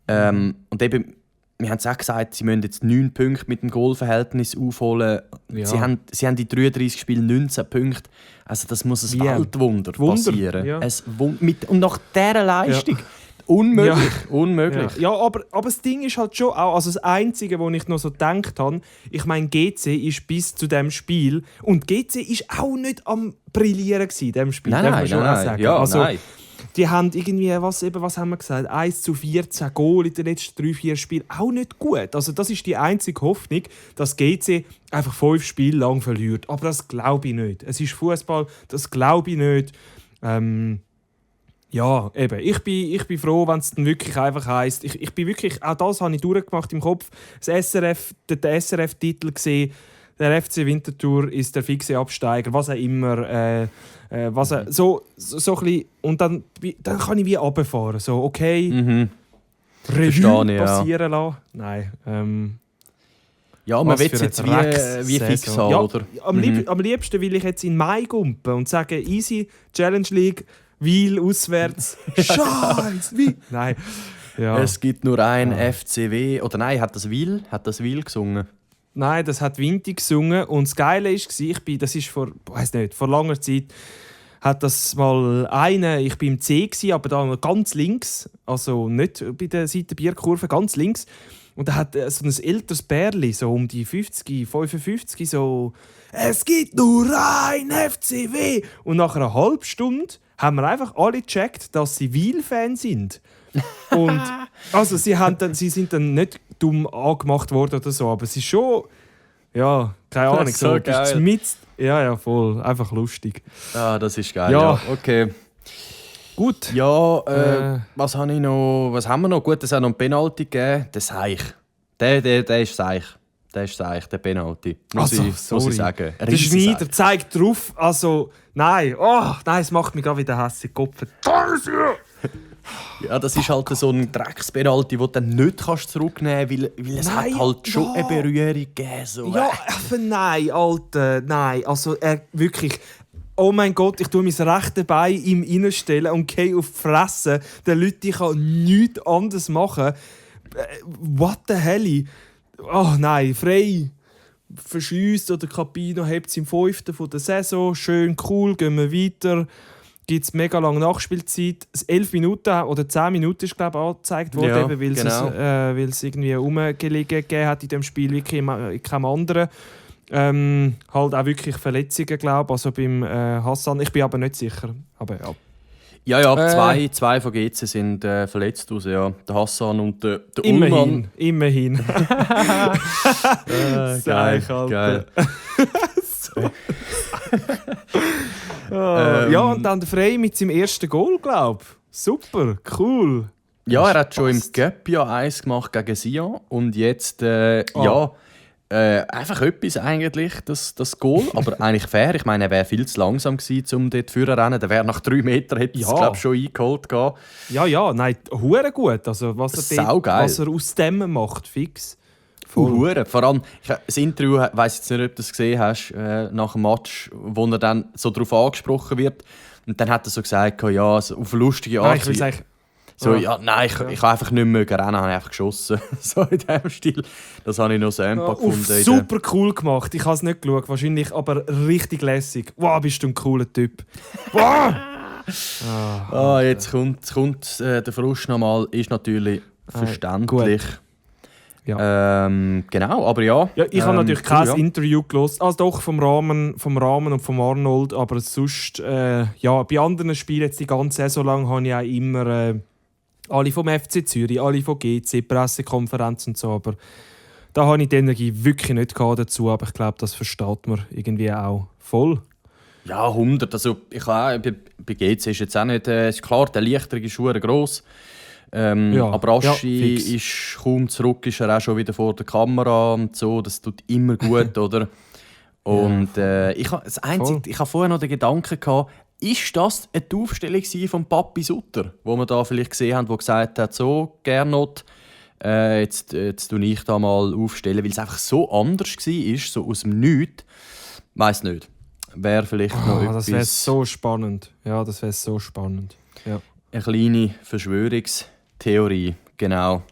Und eben, wir haben es auch gesagt, sie müssen jetzt 9 Punkte mit dem Goalverhältnis aufholen. Ja. Sie haben in 33 Spielen 19 Punkte. Also das muss ein Weltwunder passieren. Ja. Und nach dieser Leistung. Ja. Unmöglich. Ja, aber das Ding ist halt schon auch, also das Einzige, wo ich noch so gedacht habe, ich meine, GC ist bis zu diesem Spiel, und GC ist auch nicht am Brillieren in diesem Spiel. Nein. Ja, also, nein. Die haben irgendwie, was haben wir gesagt, 1:14 Goal in den letzten 3-4 Spielen. Auch nicht gut. Also das ist die einzige Hoffnung, dass GC einfach 5 Spiele lang verliert. Aber das glaube ich nicht. Es ist Fußball, das glaube ich nicht. Ja, eben. Ich bin froh, wenn es dann wirklich einfach heisst. Ich bin wirklich, auch das habe ich durchgemacht im Kopf. Den SRF-Titel gesehen. Der FC Winterthur ist der fixe Absteiger, was auch immer. So ein bisschen, und dann kann ich wie runterfahren. So, okay, Revue passieren lassen. Nein. Ja, man will es jetzt wie fix haben, ja, oder? Am liebsten will ich jetzt in Mai gumpen und sagen, easy, Challenge League, Wiel auswärts. Scheiße, wie? Nein. Ja. Es gibt nur ein FCW. Oder nein, hat das Wiel gesungen? Nein, das hat Vinti gesungen. Und das Geile war, das ist vor langer Zeit, hat das mal ich war im C, aber da ganz links, also nicht bei der Seitenbierkurve, ganz links. Und da hat so ein älteres Bärli, so um die 50, 55, so «Es gibt nur ein FCW!» Und nach einer halben Stunde haben wir einfach alle gecheckt, dass sie Wiel-Fan sind. Und also sie sind dann nicht dumm angemacht worden oder so, aber es ist schon, ja, keine Ahnung, so geil. Ja, voll, einfach lustig. Ah, das ist geil, ja. Okay. Gut. Ja, was haben wir noch? Gut, es hat noch einen Penalty gegeben. Der Seich. Der ist Seich. Der ist Seich, der Penalty. Muss ich sagen. Der Schneider zeigt drauf, also, nein, es macht mich gerade wieder hässlich Kopf. Ja, das ist halt so ein Dreckspenalty, den du dann nicht zurücknehmen kannst, weil es hat halt schon eine Berührung gegeben. So. Ja, nein, Alter, nein. Also wirklich, oh mein Gott, ich tue mein rechtes Bein ihm reinstellen und gehe auf die Fresse. Der Leute kann nichts anderes machen. What the hell? Oh nein, frei. Verschiesst oder Capino hebt es im 5. von der Saison. Schön, cool, gehen wir weiter. Gibt es mega lange Nachspielzeit. 11 Minuten oder 10 Minuten ist, glaube ich, angezeigt worden, ja, weil es irgendwie rumgelegen gegeben hat in dem Spiel wie in keinem anderen. Halt auch wirklich Verletzungen, glaube ich, also beim Hassan. Ich bin aber nicht sicher. Aber ja. Ja, zwei von GC sind verletzt raus, ja. Der Hassan und der Ullmann. Immerhin. Geil. Ja, und dann der Frey mit seinem ersten Goal, glaube ich. Super, cool. Ja, er hat schon im Cup ja 1 gemacht gegen Sion. Und jetzt, einfach etwas eigentlich, das Goal. Aber eigentlich fair. Ich meine, er wäre viel zu langsam gewesen, um dort vorne zu rennen. Der wäre nach 3 Metern, hätte es, glaube ich, schon eingeholt. Ja, nein, hure gut. Also, was er aus dem macht, fix. Vor allem, das Interview, ich weiss jetzt nicht, ob du das gesehen hast, nach dem Match, wo er dann so darauf angesprochen wird. Und dann hat er so gesagt, ja, so auf lustige Art. Nein, ich will sagen, ich kann einfach nicht mehr rennen, habe einfach geschossen. So in diesem Stil. Das habe ich noch Sampa gefunden. Super cool gemacht. Ich habe es nicht geschaut, wahrscheinlich, aber richtig lässig. Wow, bist du ein cooler Typ. Wow! Jetzt kommt der Frust nochmal, ist natürlich verständlich. Ja. Genau, aber ja. Ich habe natürlich kein Interview gelesen, also doch vom Rahmen und vom Arnold, aber sonst, bei anderen Spielen jetzt die ganze Saison lang habe ich auch immer alle vom FC Zürich, alle von GC, Pressekonferenz und so, aber da habe ich die Energie wirklich nicht dazu, aber ich glaube, das versteht man irgendwie auch voll. Ja, 100. Also ich auch, bei GC ist jetzt auch nicht, ist klar, der Lichterung ist sehr gross. Aber Aschi ist kaum zurück, ist er auch schon wieder vor der Kamera und so. Das tut immer gut, oder? Und ich habe vorher noch den Gedanken gehabt, ist das eine Aufstellung von Papi Sutter, wo wir da vielleicht gesehen haben, wo gesagt hat, so Gernot, jetzt tue ich da mal aufstellen, weil es einfach so anders war, so aus dem Nichts. Weiss nicht. Wäre vielleicht noch etwas... Das wäre so spannend. Ja, das wäre so spannend. Ja. Eine kleine Verschwörungstheorie, genau.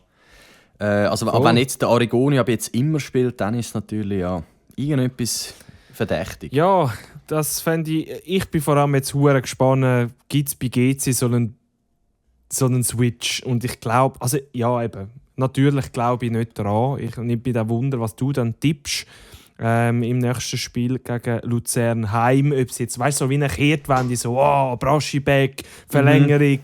Aber wenn jetzt der Arrigoni jetzt immer spielt, dann ist es natürlich irgendetwas verdächtig. Ja, das fände ich... Ich bin vor allem jetzt hure gespannt, gibt es bei GC so einen Switch? Und ich glaube... Also ja, eben. Natürlich glaube ich nicht daran. Ich bin auch Wunder, was du dann tippst. Im nächsten Spiel gegen Luzern heim, ob es jetzt, weißt du, so wie eine Kehrtwende, so, Braschi-Back, Verlängerung,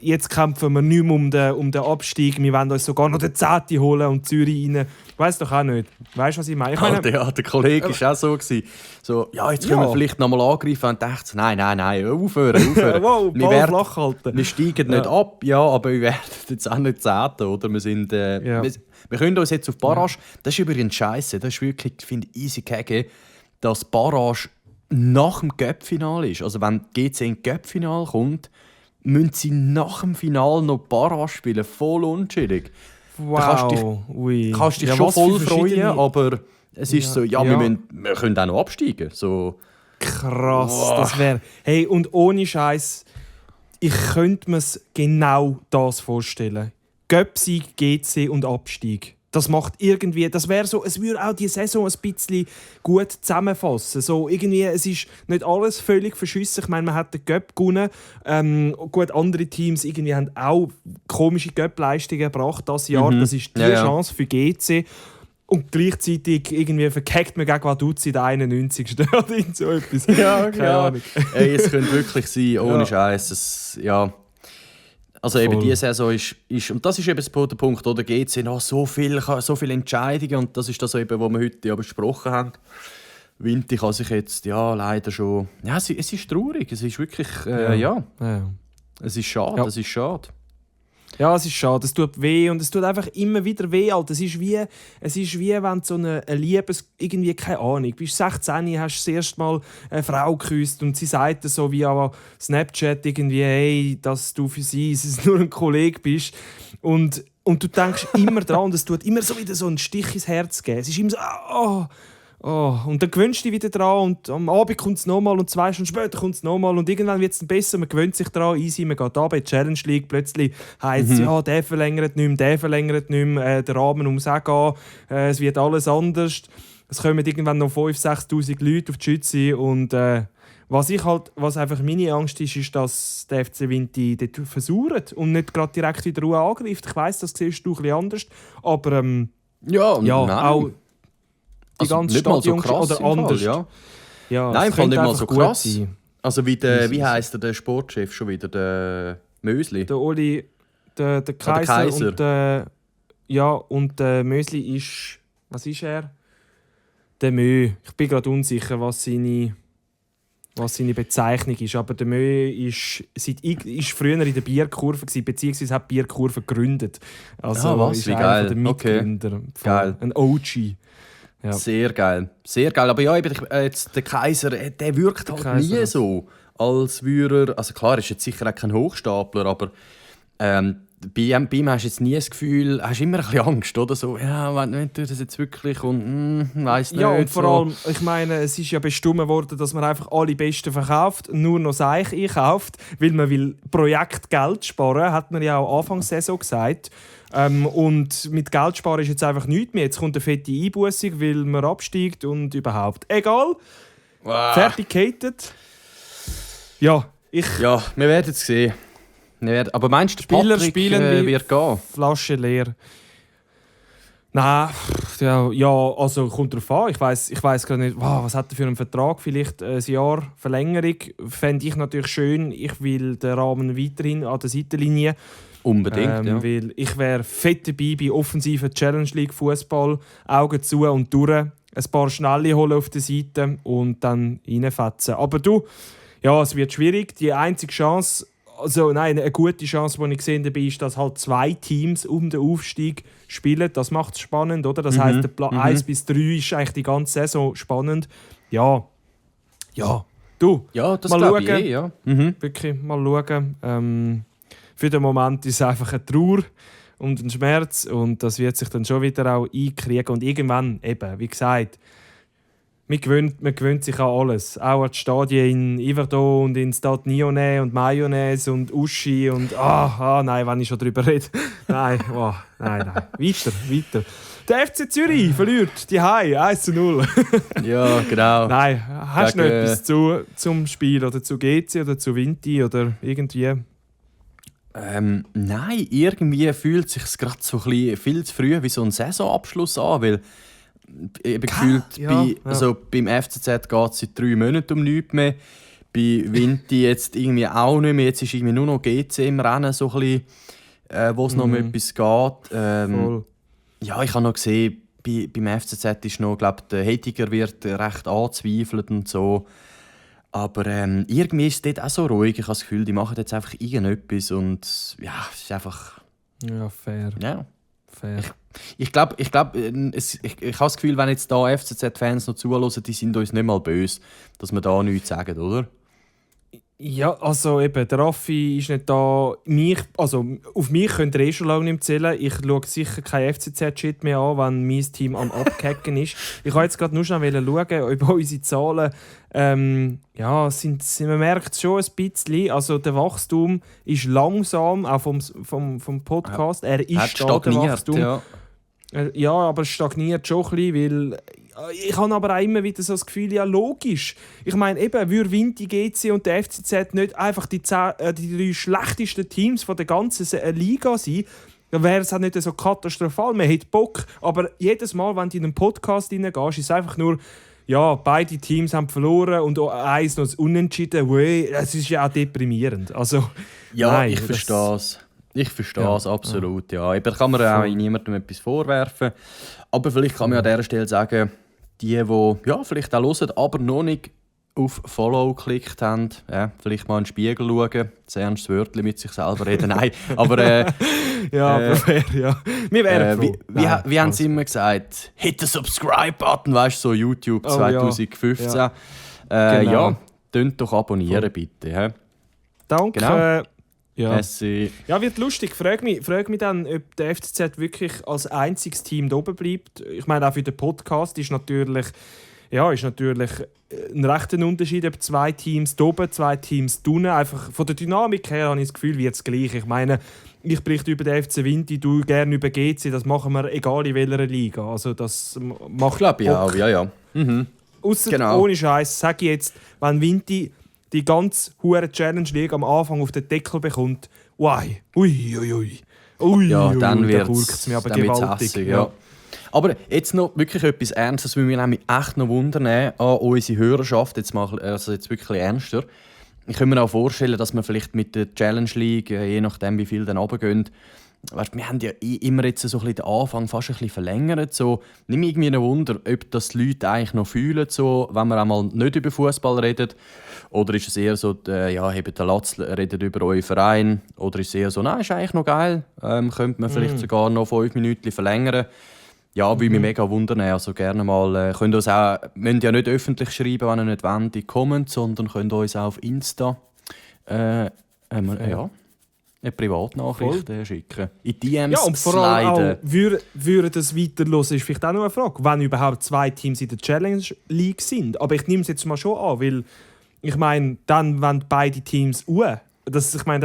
jetzt kämpfen wir nicht mehr um den Abstieg, wir wollen uns sogar noch den 10. holen und Zürich rein. Ich weiss doch auch nicht. Weißt du, was ich meine? Der Kollege war auch so. So, jetzt können wir vielleicht noch mal angreifen und dachte, nein, aufhören. Wow, Ball flach halten. Wir steigen nicht ab, aber wir werden jetzt auch nicht 10. Oder? Wir sind... Wir können uns jetzt auf Barrage... Das ist übrigens scheisse. Das ist wirklich, finde ich, easy gegen, dass Barrage nach dem Cup-Final ist. Also wenn GC in Cup-Final kommt, müssen sie nach dem Final noch Barrage spielen. Voll unschuldig. Wow. Da kannst dich schon voll freuen, aber es ist so, wir können auch noch absteigen. So. Krass, das wäre... Hey, und ohne Scheiß, ich könnte mir genau das vorstellen. Göpsieg, GC und Abstieg. Das macht irgendwie, das wäre so, es würde auch die Saison ein bisschen gut zusammenfassen. So irgendwie, es ist nicht alles völlig verschissen. Ich meine, man hat den Göpp gewonnen. Gut, andere Teams irgendwie haben auch komische Göpp-Leistungen gebracht dieses Jahr. Das ist die Chance für GC. Und gleichzeitig irgendwie verkackt man gegen Vaduz in der 91. oder so etwas. Keine Ahnung. Ey, es könnte wirklich sein, ohne Scheiß. Also eben diese Saison ist, und das ist eben der Punkt, oder geht es noch so viele Entscheidungen, und das ist das eben, was wir heute besprochen haben. Vinti kann sich jetzt leider schon... Ja, es ist traurig, es ist wirklich... Es ist schade, es ist schade. Ja, es ist schade, es tut weh und es tut einfach immer wieder weh. Alter. Es ist wie wenn du so eine Liebes... Irgendwie, keine Ahnung, du bist 16, hast das erste Mal eine Frau geküsst und sie sagt so via Snapchat irgendwie, hey, dass du für sie nur ein Kollege bist. Und du denkst immer dran und es tut immer so wieder so einen Stich ins Herz geben. Es ist immer so, und dann gewöhnst du dich wieder dran und am Abend kommt es nochmal und 2 Stunden später kommt es nochmal und irgendwann wird es dann besser, man gewöhnt sich daran, easy, man geht da bei Challenge League, plötzlich heisst es, der verlängert nicht mehr, der Rahmen muss auch gehen, es wird alles anders. Es kommen irgendwann noch 5'000, 6'000 Leute auf die Schütze und was einfach meine Angst ist, dass der FC Vinti dort versucht und nicht gerade direkt in der Ruhe angreift. Ich weiss, das siehst du ein bisschen anders, aber auch die ganze Stadion so krass oder anders. Nein, ich fand nicht mal so krass. Sein. Also wie heisst der Sportchef schon wieder? Der Mösli? Der Oli, der Kaiser. Und der Mösli ist... Was ist er? Der Mö. Ich bin gerade unsicher, was seine Bezeichnung ist. Aber der Mö ist früher in der Bierkurve gewesen, beziehungsweise hat die Bierkurve gegründet. Also ist wie einer der Mitgründer. Geil. Ein OG. Ja. Sehr geil. Sehr geil. Aber jetzt der Kaiser, der wirkt halt nie so, als würde er... Also klar, er ist jetzt sicher auch kein Hochstapler, aber bei ihm hast du jetzt nie das Gefühl, hast immer ein bisschen Angst, oder so, wenn du das jetzt wirklich und weiss nicht. Ja, und vor allem, ich meine, es ist ja bestimmt worden, dass man einfach alle Besten verkauft, nur noch Seich einkauft, weil man will Projektgeld sparen, hat man ja auch Anfang Saison gesagt. Und mit Geld sparen ist jetzt einfach nichts mehr. Jetzt kommt eine fette Einbußung, weil man absteigt und überhaupt. Egal. Wow. Fertig gehatet. Ja. Ja, wir werden es sehen. Aber meinst du, Spieler Patrick spielen wird gehen? Flasche leer. Nein, ja, also kommt drauf an. Ich weiss gar nicht, was hat er für einen Vertrag? Vielleicht ein Jahr Verlängerung. Fände ich natürlich schön. Ich will den Rahmen weiterhin an der Seitenlinie. Unbedingt, ja. Weil ich wäre fett dabei bei offensiven Challenge League Fußball. Augen zu und durch. Ein paar Schnelle holen auf der Seite und dann reinfetzen. Aber du, ja, es wird schwierig. Die einzige Chance, eine gute Chance, die ich gesehen habe, ist, dass halt 2 Teams um den Aufstieg spielen. Das macht es spannend, oder? Das heisst, der Platz 1 bis 3 ist eigentlich die ganze Saison spannend. Ja. Du, Ja, das mal glaube schauen. ich ja. Wirklich, mal schauen. Für den Moment ist es einfach eine Trauer und ein Schmerz und das wird sich dann schon wieder auch einkriegen. Und irgendwann, eben, wie gesagt, man gewöhnt sich an alles. Auch an die Stadien in Yverdon und in Stade Nyonnais und Mayonnaise und Uschi und nein, wenn ich schon drüber rede. Nein. Weiter. Der FC Zürich verliert die Hai 1-0. Ja, genau. Nein, hast du noch etwas zum Spiel oder zu GC oder zu Vinti oder irgendwie? Nein, irgendwie fühlt es sich gerade so ein bisschen viel zu früh wie so ein Saisonabschluss an, weil eben gefühlt beim FCZ geht es seit 3 Monaten um nichts mehr. Bei Vinti jetzt irgendwie auch nicht mehr. Jetzt ist irgendwie nur noch GC im Rennen, so ein bisschen, wo es noch um etwas geht. Ja, ich habe noch gesehen, beim FCZ ist noch, glaube der Hediger wird recht angezweifelt und so. Aber irgendwie ist es dort auch so ruhig. Ich habe das Gefühl, die machen jetzt einfach irgendetwas und ja, es ist einfach... Ja, fair. Ja. Fair. Ich habe das Gefühl, wenn jetzt da FCZ-Fans noch zuhören, die sind uns nicht mal böse, dass wir da nichts sagen, oder? Ja, also eben, der Raffi ist nicht da. Auf mich könnt ihr schon lange nicht zählen. Ich schaue sicher kein FCZ-Shit mehr an, wenn mein Team am Abkacken ist. Ich wollte jetzt gerade nur schnell schauen, ob unsere Zahlen... man merkt schon ein bisschen. Also der Wachstum ist langsam, auch vom Podcast. Er ist stagniert, der Wachstum. ja. Ja, aber es stagniert schon ein bisschen, weil ich habe aber auch immer wieder so das Gefühl, ja logisch. Ich meine, eben, würde Vinti, GC und der FCZ nicht einfach die 3 schlechtesten Teams von der ganzen Liga sein, dann wäre es auch nicht so katastrophal. Man hat Bock, aber jedes Mal, wenn du in einen Podcast reingehst, ist es einfach nur, ja, beide Teams haben verloren und eins noch Unentschieden. Das ist ja auch deprimierend. Also, ja, nein, ich verstehe es. Ich verstehe es absolut, ja. Da kann man auch niemandem etwas vorwerfen. Aber vielleicht kann man an dieser Stelle sagen, die vielleicht auch hören, aber noch nicht auf Follow geklickt haben, vielleicht mal in den Spiegel schauen, das ernstes Wörtchen mit sich selber reden. Nein, aber... aber fair, ja. Wir wären froh. Wie haben sie immer gesagt? Hit the Subscribe-Button, weißt du, so YouTube 2015. Ja. Genau. Tönt doch abonnieren, bitte. He? Danke. Genau. Ja. Wird lustig. Frag mich dann, ob der FCZ wirklich als einziges Team da oben bleibt. Ich meine, auch für den Podcast ist natürlich ein rechter Unterschied, ob 2 Teams da oben, 2 Teams unten. Einfach von der Dynamik her habe ich das Gefühl, wird es gleich. Ich meine, ich berichte über den FC Vinti, du gerne über GC, das machen wir egal in welcher Liga. Also das macht glaube ich auch, ja. Ausser ohne Scheiß, sage ich jetzt, wenn Vinti die ganze hure Challenge League am Anfang auf den Deckel bekommt, dann wird es mir aber gewaltig. Ja. Aber jetzt noch wirklich etwas Ernstes, weil wir nämlich echt noch wundern an unsere Hörerschaft, jetzt wirklich ernster. Ich kann mir auch vorstellen, dass wir vielleicht mit der Challenge League, je nachdem wie viel dann runtergehen, weißt, wir haben ja immer jetzt so ein bisschen den Anfang fast ein bisschen verlängert. So, nimm mich irgendwie ein Wunder, ob das die Leute eigentlich noch fühlen, so, wenn wir einmal nicht über Fußball reden. Oder ist es eher so, hebt der Latz redet über euren Verein. Oder ist es eher so, nein, ist eigentlich noch geil, könnte man vielleicht sogar noch 5 Minuten verlängern. Ja, würde mich mega wundern. Also gerne mal, könnt uns auch, müsst ja nicht öffentlich schreiben, wenn ihr nicht wollt, in Comments, sondern könnt uns auch auf Insta eine Privatnachricht schicken. In DMs ja, und vor allem sliden. Auch, würde das weiterhören, ist vielleicht auch noch eine Frage, wenn überhaupt 2 Teams in der Challenge League sind. Aber ich nehme es jetzt mal schon an, weil ich meine, dann wenn beide Teams dann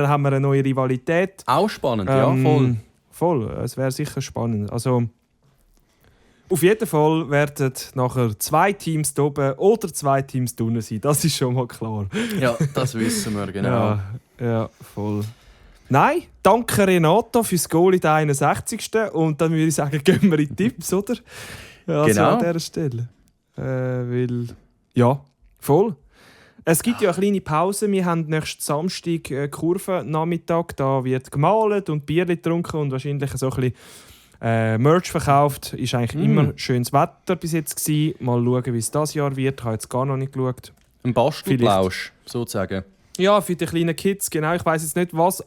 haben wir eine neue Rivalität. Auch spannend, ja, voll. Voll, es wäre sicher spannend. Also, Auf jeden Fall werden nachher 2 Teams da oben oder 2 Teams da unten sein. Das ist schon mal klar. Ja, das wissen wir, genau. Ja, voll. Nein, danke Renato fürs Goal in der 61. Und dann würde ich sagen, gehen wir in die Tipps, oder? Ja, also Genau. an dieser Stelle. Weil, ja, voll. Es gibt ja eine kleine Pause. Wir haben nächsten Samstag Kurvennachmittag. Da wird gemalt und Bier getrunken und wahrscheinlich so ein bisschen Merch verkauft. Ist eigentlich immer schönes Wetter bis jetzt gewesen. Mal schauen, wie es dieses Jahr wird. Ich habe jetzt gar noch nicht geschaut. Ein Bastelplausch, sozusagen. Ja, für die kleinen Kids, genau. Ich weiß jetzt nicht, was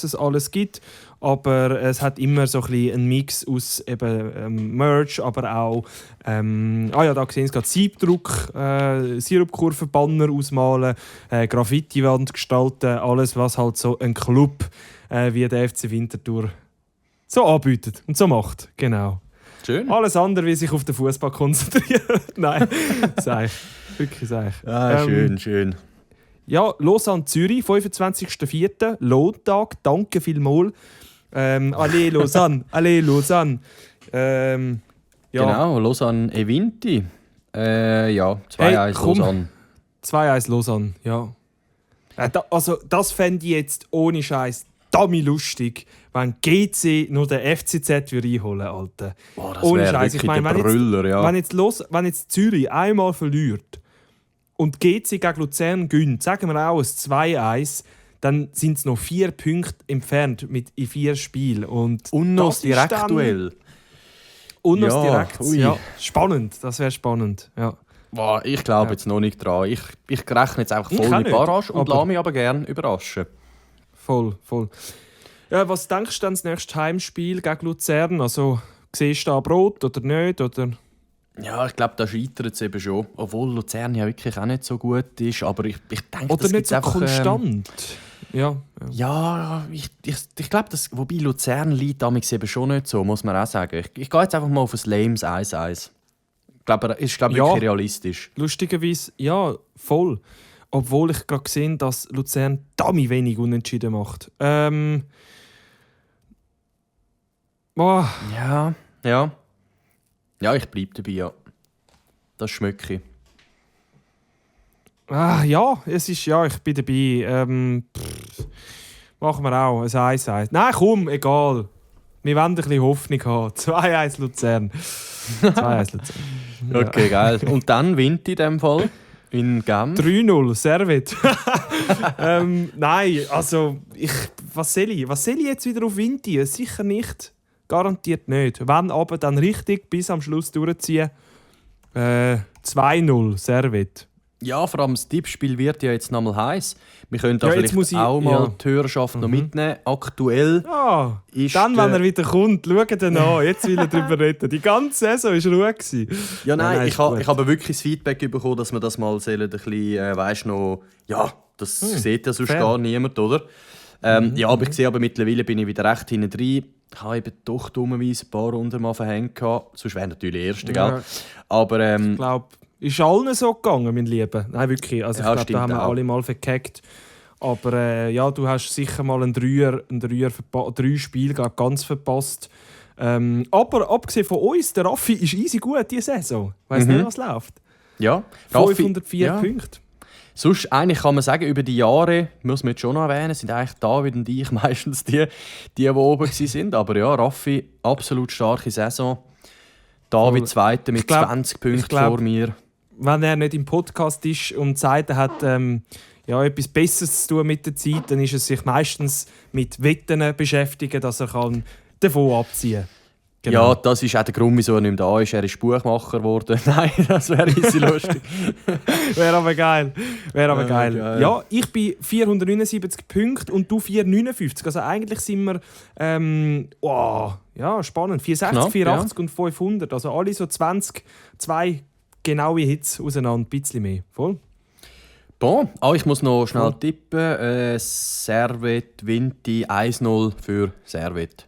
es alles gibt, aber es hat immer so ein bisschen einen Mix aus eben, Merch, aber auch da sehen Sie gerade Siebdruck, Sirupkurven-Banner ausmalen, Graffiti-Wand gestalten, alles, was halt so ein Club wie der FC Winterthur so anbietet und so macht. Genau. Schön. Alles andere, wie sich auf den Fußball konzentrieren. Nein, sag ich. Wirklich sag ich. Schön. Ja, Lausanne-Zürich, 25.04. Lohntag, danke vielmals. Allez Lausanne, allez Lausanne. Ja. Genau, Lausanne-Evinti. 2-1 Hey, komm. Lausanne. 2-1 Lausanne, ja. Das fände ich jetzt ohne Scheiß dummi lustig, wenn GC nur den FCZ würde einholen, Alter. Boah, das Ohne wäre Scheiß. wirklich der Brüller, ja. Wenn jetzt Zürich einmal verliert und GC gegen Luzern gönnt, sagen wir auch ein 2-1, dann sind es noch 4 Punkte entfernt in 4 Spielen. Und noch das das ist dann- Direktduell. Und noch das Ja, direkt. ui. Ja, spannend, das wäre spannend. Ja. Boah, ich glaube jetzt noch nicht dran. Ich rechne jetzt einfach Ich voll auch mit nicht, Barrage und aber- lasse mich aber gerne überraschen. Voll. Ja, was denkst du denn das nächste Heimspiel gegen Luzern? Also, siehst du da Brot oder nicht? Oder? Ja, ich glaube, da scheitert es eben schon. Obwohl Luzern ja wirklich auch nicht so gut ist. Aber ich denke, Oder das nicht gibt's so einfach, konstant? Ja. Ja, ich glaube, wobei Luzern liegt damals eben schon nicht so, muss man auch sagen. Ich gehe jetzt einfach mal auf ein lames 1-1. Ich glaube, das ist Ja. wirklich realistisch. Lustigerweise, ja, voll. Obwohl ich gerade gesehen, dass Luzern damit wenig unentschieden macht. Boah, Ja. Ja, ich bleibe dabei, ja. Das schmecke ich. ja, ich bin dabei. Machen wir auch ein 1-1. Nein, komm, egal. Wir wollen ein bisschen Hoffnung haben. 2-1 Luzern. 2-1 Luzern. Ja. Okay, geil. Und dann winnt in dem Fall in Genf. 3-0, Servet. Nein, also, was soll ich jetzt wieder auf Vinti? Sicher nicht. Garantiert nicht. Wenn aber, dann richtig bis am Schluss durchziehen. 2-0, Servet. Ja, vor allem das Tippspiel wird ja jetzt nochmal heiß. Wir können da Ja, jetzt vielleicht muss ich- auch mal ja. die Hörerschaft noch mitnehmen. Aktuell ist Dann, wenn er wieder kommt, schaut ihn an. Jetzt will er darüber reden. Die ganze Saison war Ruhe gewesen. Ja, nein, ist ich gut. habe wirklich das Feedback bekommen, dass wir das mal ein bisschen, weisst noch, ja, das sieht ja sonst fair. gar niemand, oder? Ja, aber ich sehe aber mittlerweile bin ich wieder recht hinten drin. Ich habe eben doch dummerweise ein paar Runden mal verhängt gehabt. Sonst wäre natürlich Erste, Ja. gell? Aber Ich glaube, ist allen so gegangen, mein Lieber. Nein, wirklich. Also, ich Ja, glaube, da stimmt haben wir auch. alle mal verkackt. Aber ja, du hast sicher mal einen Dreier 3 Spiele ganz verpasst. Aber abgesehen von uns, der Raffi ist easy gut diese Saison. Weiss nicht, was läuft. ja, Raffi, 504 ja. Punkte. Sonst, eigentlich kann man sagen, über die Jahre, muss man jetzt schon noch erwähnen, sind eigentlich David und ich meistens die oben sind. Aber ja, Raffi, absolut starke Saison. David Voll. Zweiter mit Ich glaub- 20 Punkten ich glaub- vor mir. Wenn er nicht im Podcast ist und sagt, er hat etwas Besseres zu tun mit der Zeit, dann ist es sich meistens mit Wetten beschäftigen, dass er davon abziehen kann. Ja, das ist auch der Grund, wieso er nicht mehr da ist. Er ist Buchmacher geworden. Nein, das wäre easy lustig. Wäre aber geil. geil. Ja, ich bin 479 Punkte und du 459. Also eigentlich sind wir spannend. 460, Knapp, 84 und 500. Also alle so 2 genaue Hits auseinander. Ein bisschen mehr. Voll. Bon, ich muss noch schnell tippen. Servet, Vinti, 1-0 für Servet.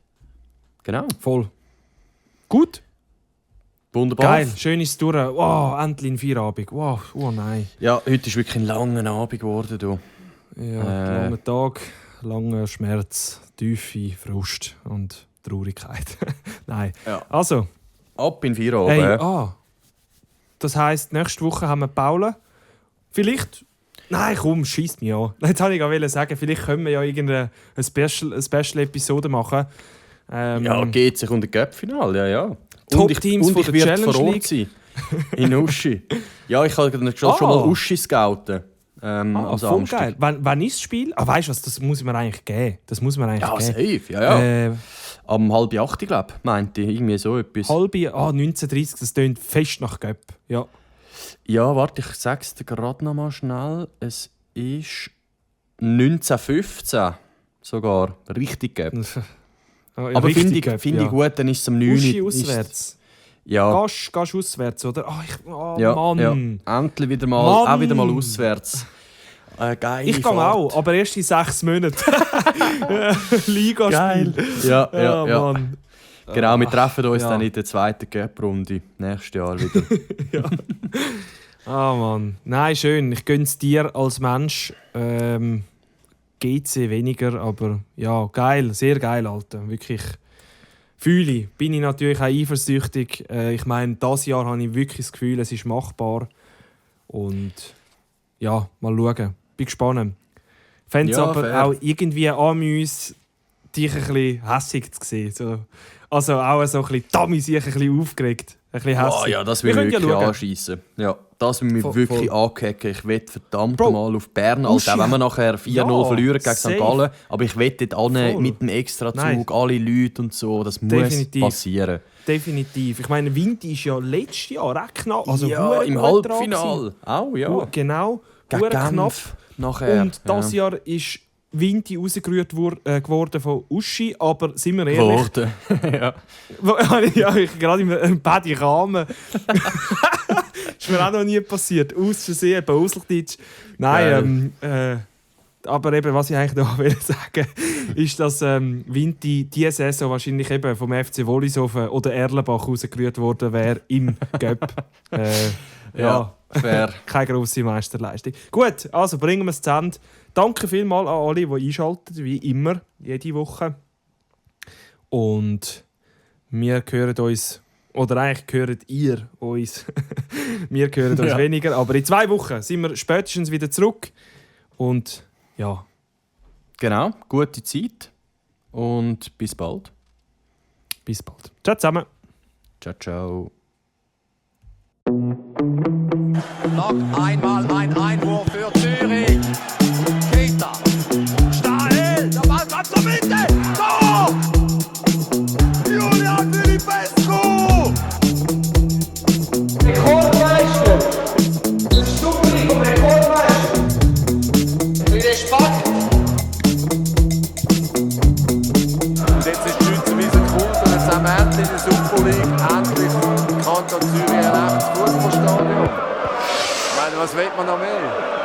Genau. Voll. Gut. Wunderbar. Geil. Schön ist es durch. Wow, endlich ein Feierabend. Wow, oh nein. Ja, heute ist wirklich ein langer Abend geworden. Du. Ja, langer Tag, langer Schmerz, tiefe Frust und Traurigkeit. Nein. Ja. Also, Ab in 4 Uhr. Hey, das heisst, nächste Woche haben wir Paula. Vielleicht... Nein, komm, schießt mich an. Jetzt wollte ich gerade sagen, vielleicht können wir ja irgendeine Special-Episode machen. Ja, geht sich um das Cup-Finale, ja. Top-Teams von der werde Challenge vor Ort League sein. In Uschi. Ja, ich kann schon mal Uschi scouten. Voll geil. Wann ist das Spiel? Weißt du was, das muss man eigentlich geben. Ja, safe, ja. Am 7:30, glaube ich, meinte ich. Irgendwie so etwas. 19:30, das tönt fest nach Cup. Ja. Ja, warte, ich sag's dir gerade noch mal schnell. Es ist 19:15 sogar. Richtig Cup. Aber finde ich gut, dann ist es am 9. Uschi auswärts. Ja. Gehst auswärts, oder? Ja, Mann. Ja. Endlich wieder mal, auch wieder mal auswärts. Geil. Ich gehe auch, aber erst in 6 Monaten. Ligaspiel. Geil. Ja. Mann. Genau, wir treffen uns dann in der zweiten Cup-Runde. Nächstes Jahr wieder. Ja. Mann. Nein, schön. Ich gönne es dir als Mensch. GC weniger, aber ja, geil. Sehr geil, Alter. Wirklich. Fühle ich. Bin ich natürlich auch eifersüchtig. Ich meine, dieses Jahr habe ich wirklich das Gefühl, es ist machbar. Und ja, mal schauen. Bin gespannt. Ich fände es aber fair. Auch irgendwie amüs, dich ein bisschen hässig zu sehen. So. Also auch so ein bisschen, Tommy sich ein bisschen aufgeregt. Ein bisschen hässig. Ja, das will ich wirklich anschiessen. Ja, das will mich wirklich angehacken. Ich will verdammt mal auf Bern, also auch wenn wir nachher 4-0 verlieren gegen St. Gallen. Aber ich will dort mit dem Extrazug, alle Leute und so. Das muss passieren. Definitiv. Ich meine, Vinti ist ja letztes Jahr recht knapp. Also ja, im Halbfinale. Auch, ja. Genau. Gegen knapp. Nachher. Und dieses Jahr ist Vinti rausgerührt geworden von Uschi, aber sind wir ehrlich... ja, ich gerade im Paddy Rahmen. Ist mir auch noch nie passiert. Aus Versehen, bei Auslichdeutsch. Nein, aber eben, was ich eigentlich noch sagen will, ist, dass Vinti diese Saison wahrscheinlich eben vom FC Wollishofen oder Erlenbach rausgerührt worden wäre im Cup. Ja, fair. Keine grosse Meisterleistung. Gut, also bringen wir es zu Ende. Danke vielmals an alle, die einschalten, wie immer, jede Woche. Und wir hören uns, oder eigentlich hört ihr uns. Wir hören uns weniger, aber in 2 Wochen sind wir spätestens wieder zurück. Und ja. Genau, gute Zeit und bis bald. Bis bald. Ciao zusammen. Ciao, ciao. Noch einmal ein Einwurf für Zürich. Keita. Stahel. Der Ball kommt zur Mitte. Tor! Julian Filipescu. Rekordmeister. Stupri vom Rekordmeister. Für den Spack. Und jetzt ist die Schweizer Wiese gefunden. Und jetzt haben wir endlich in der Super League endlich Kanton Zürich ein echtes Fußballstadion. Ich meine, was will man noch mehr?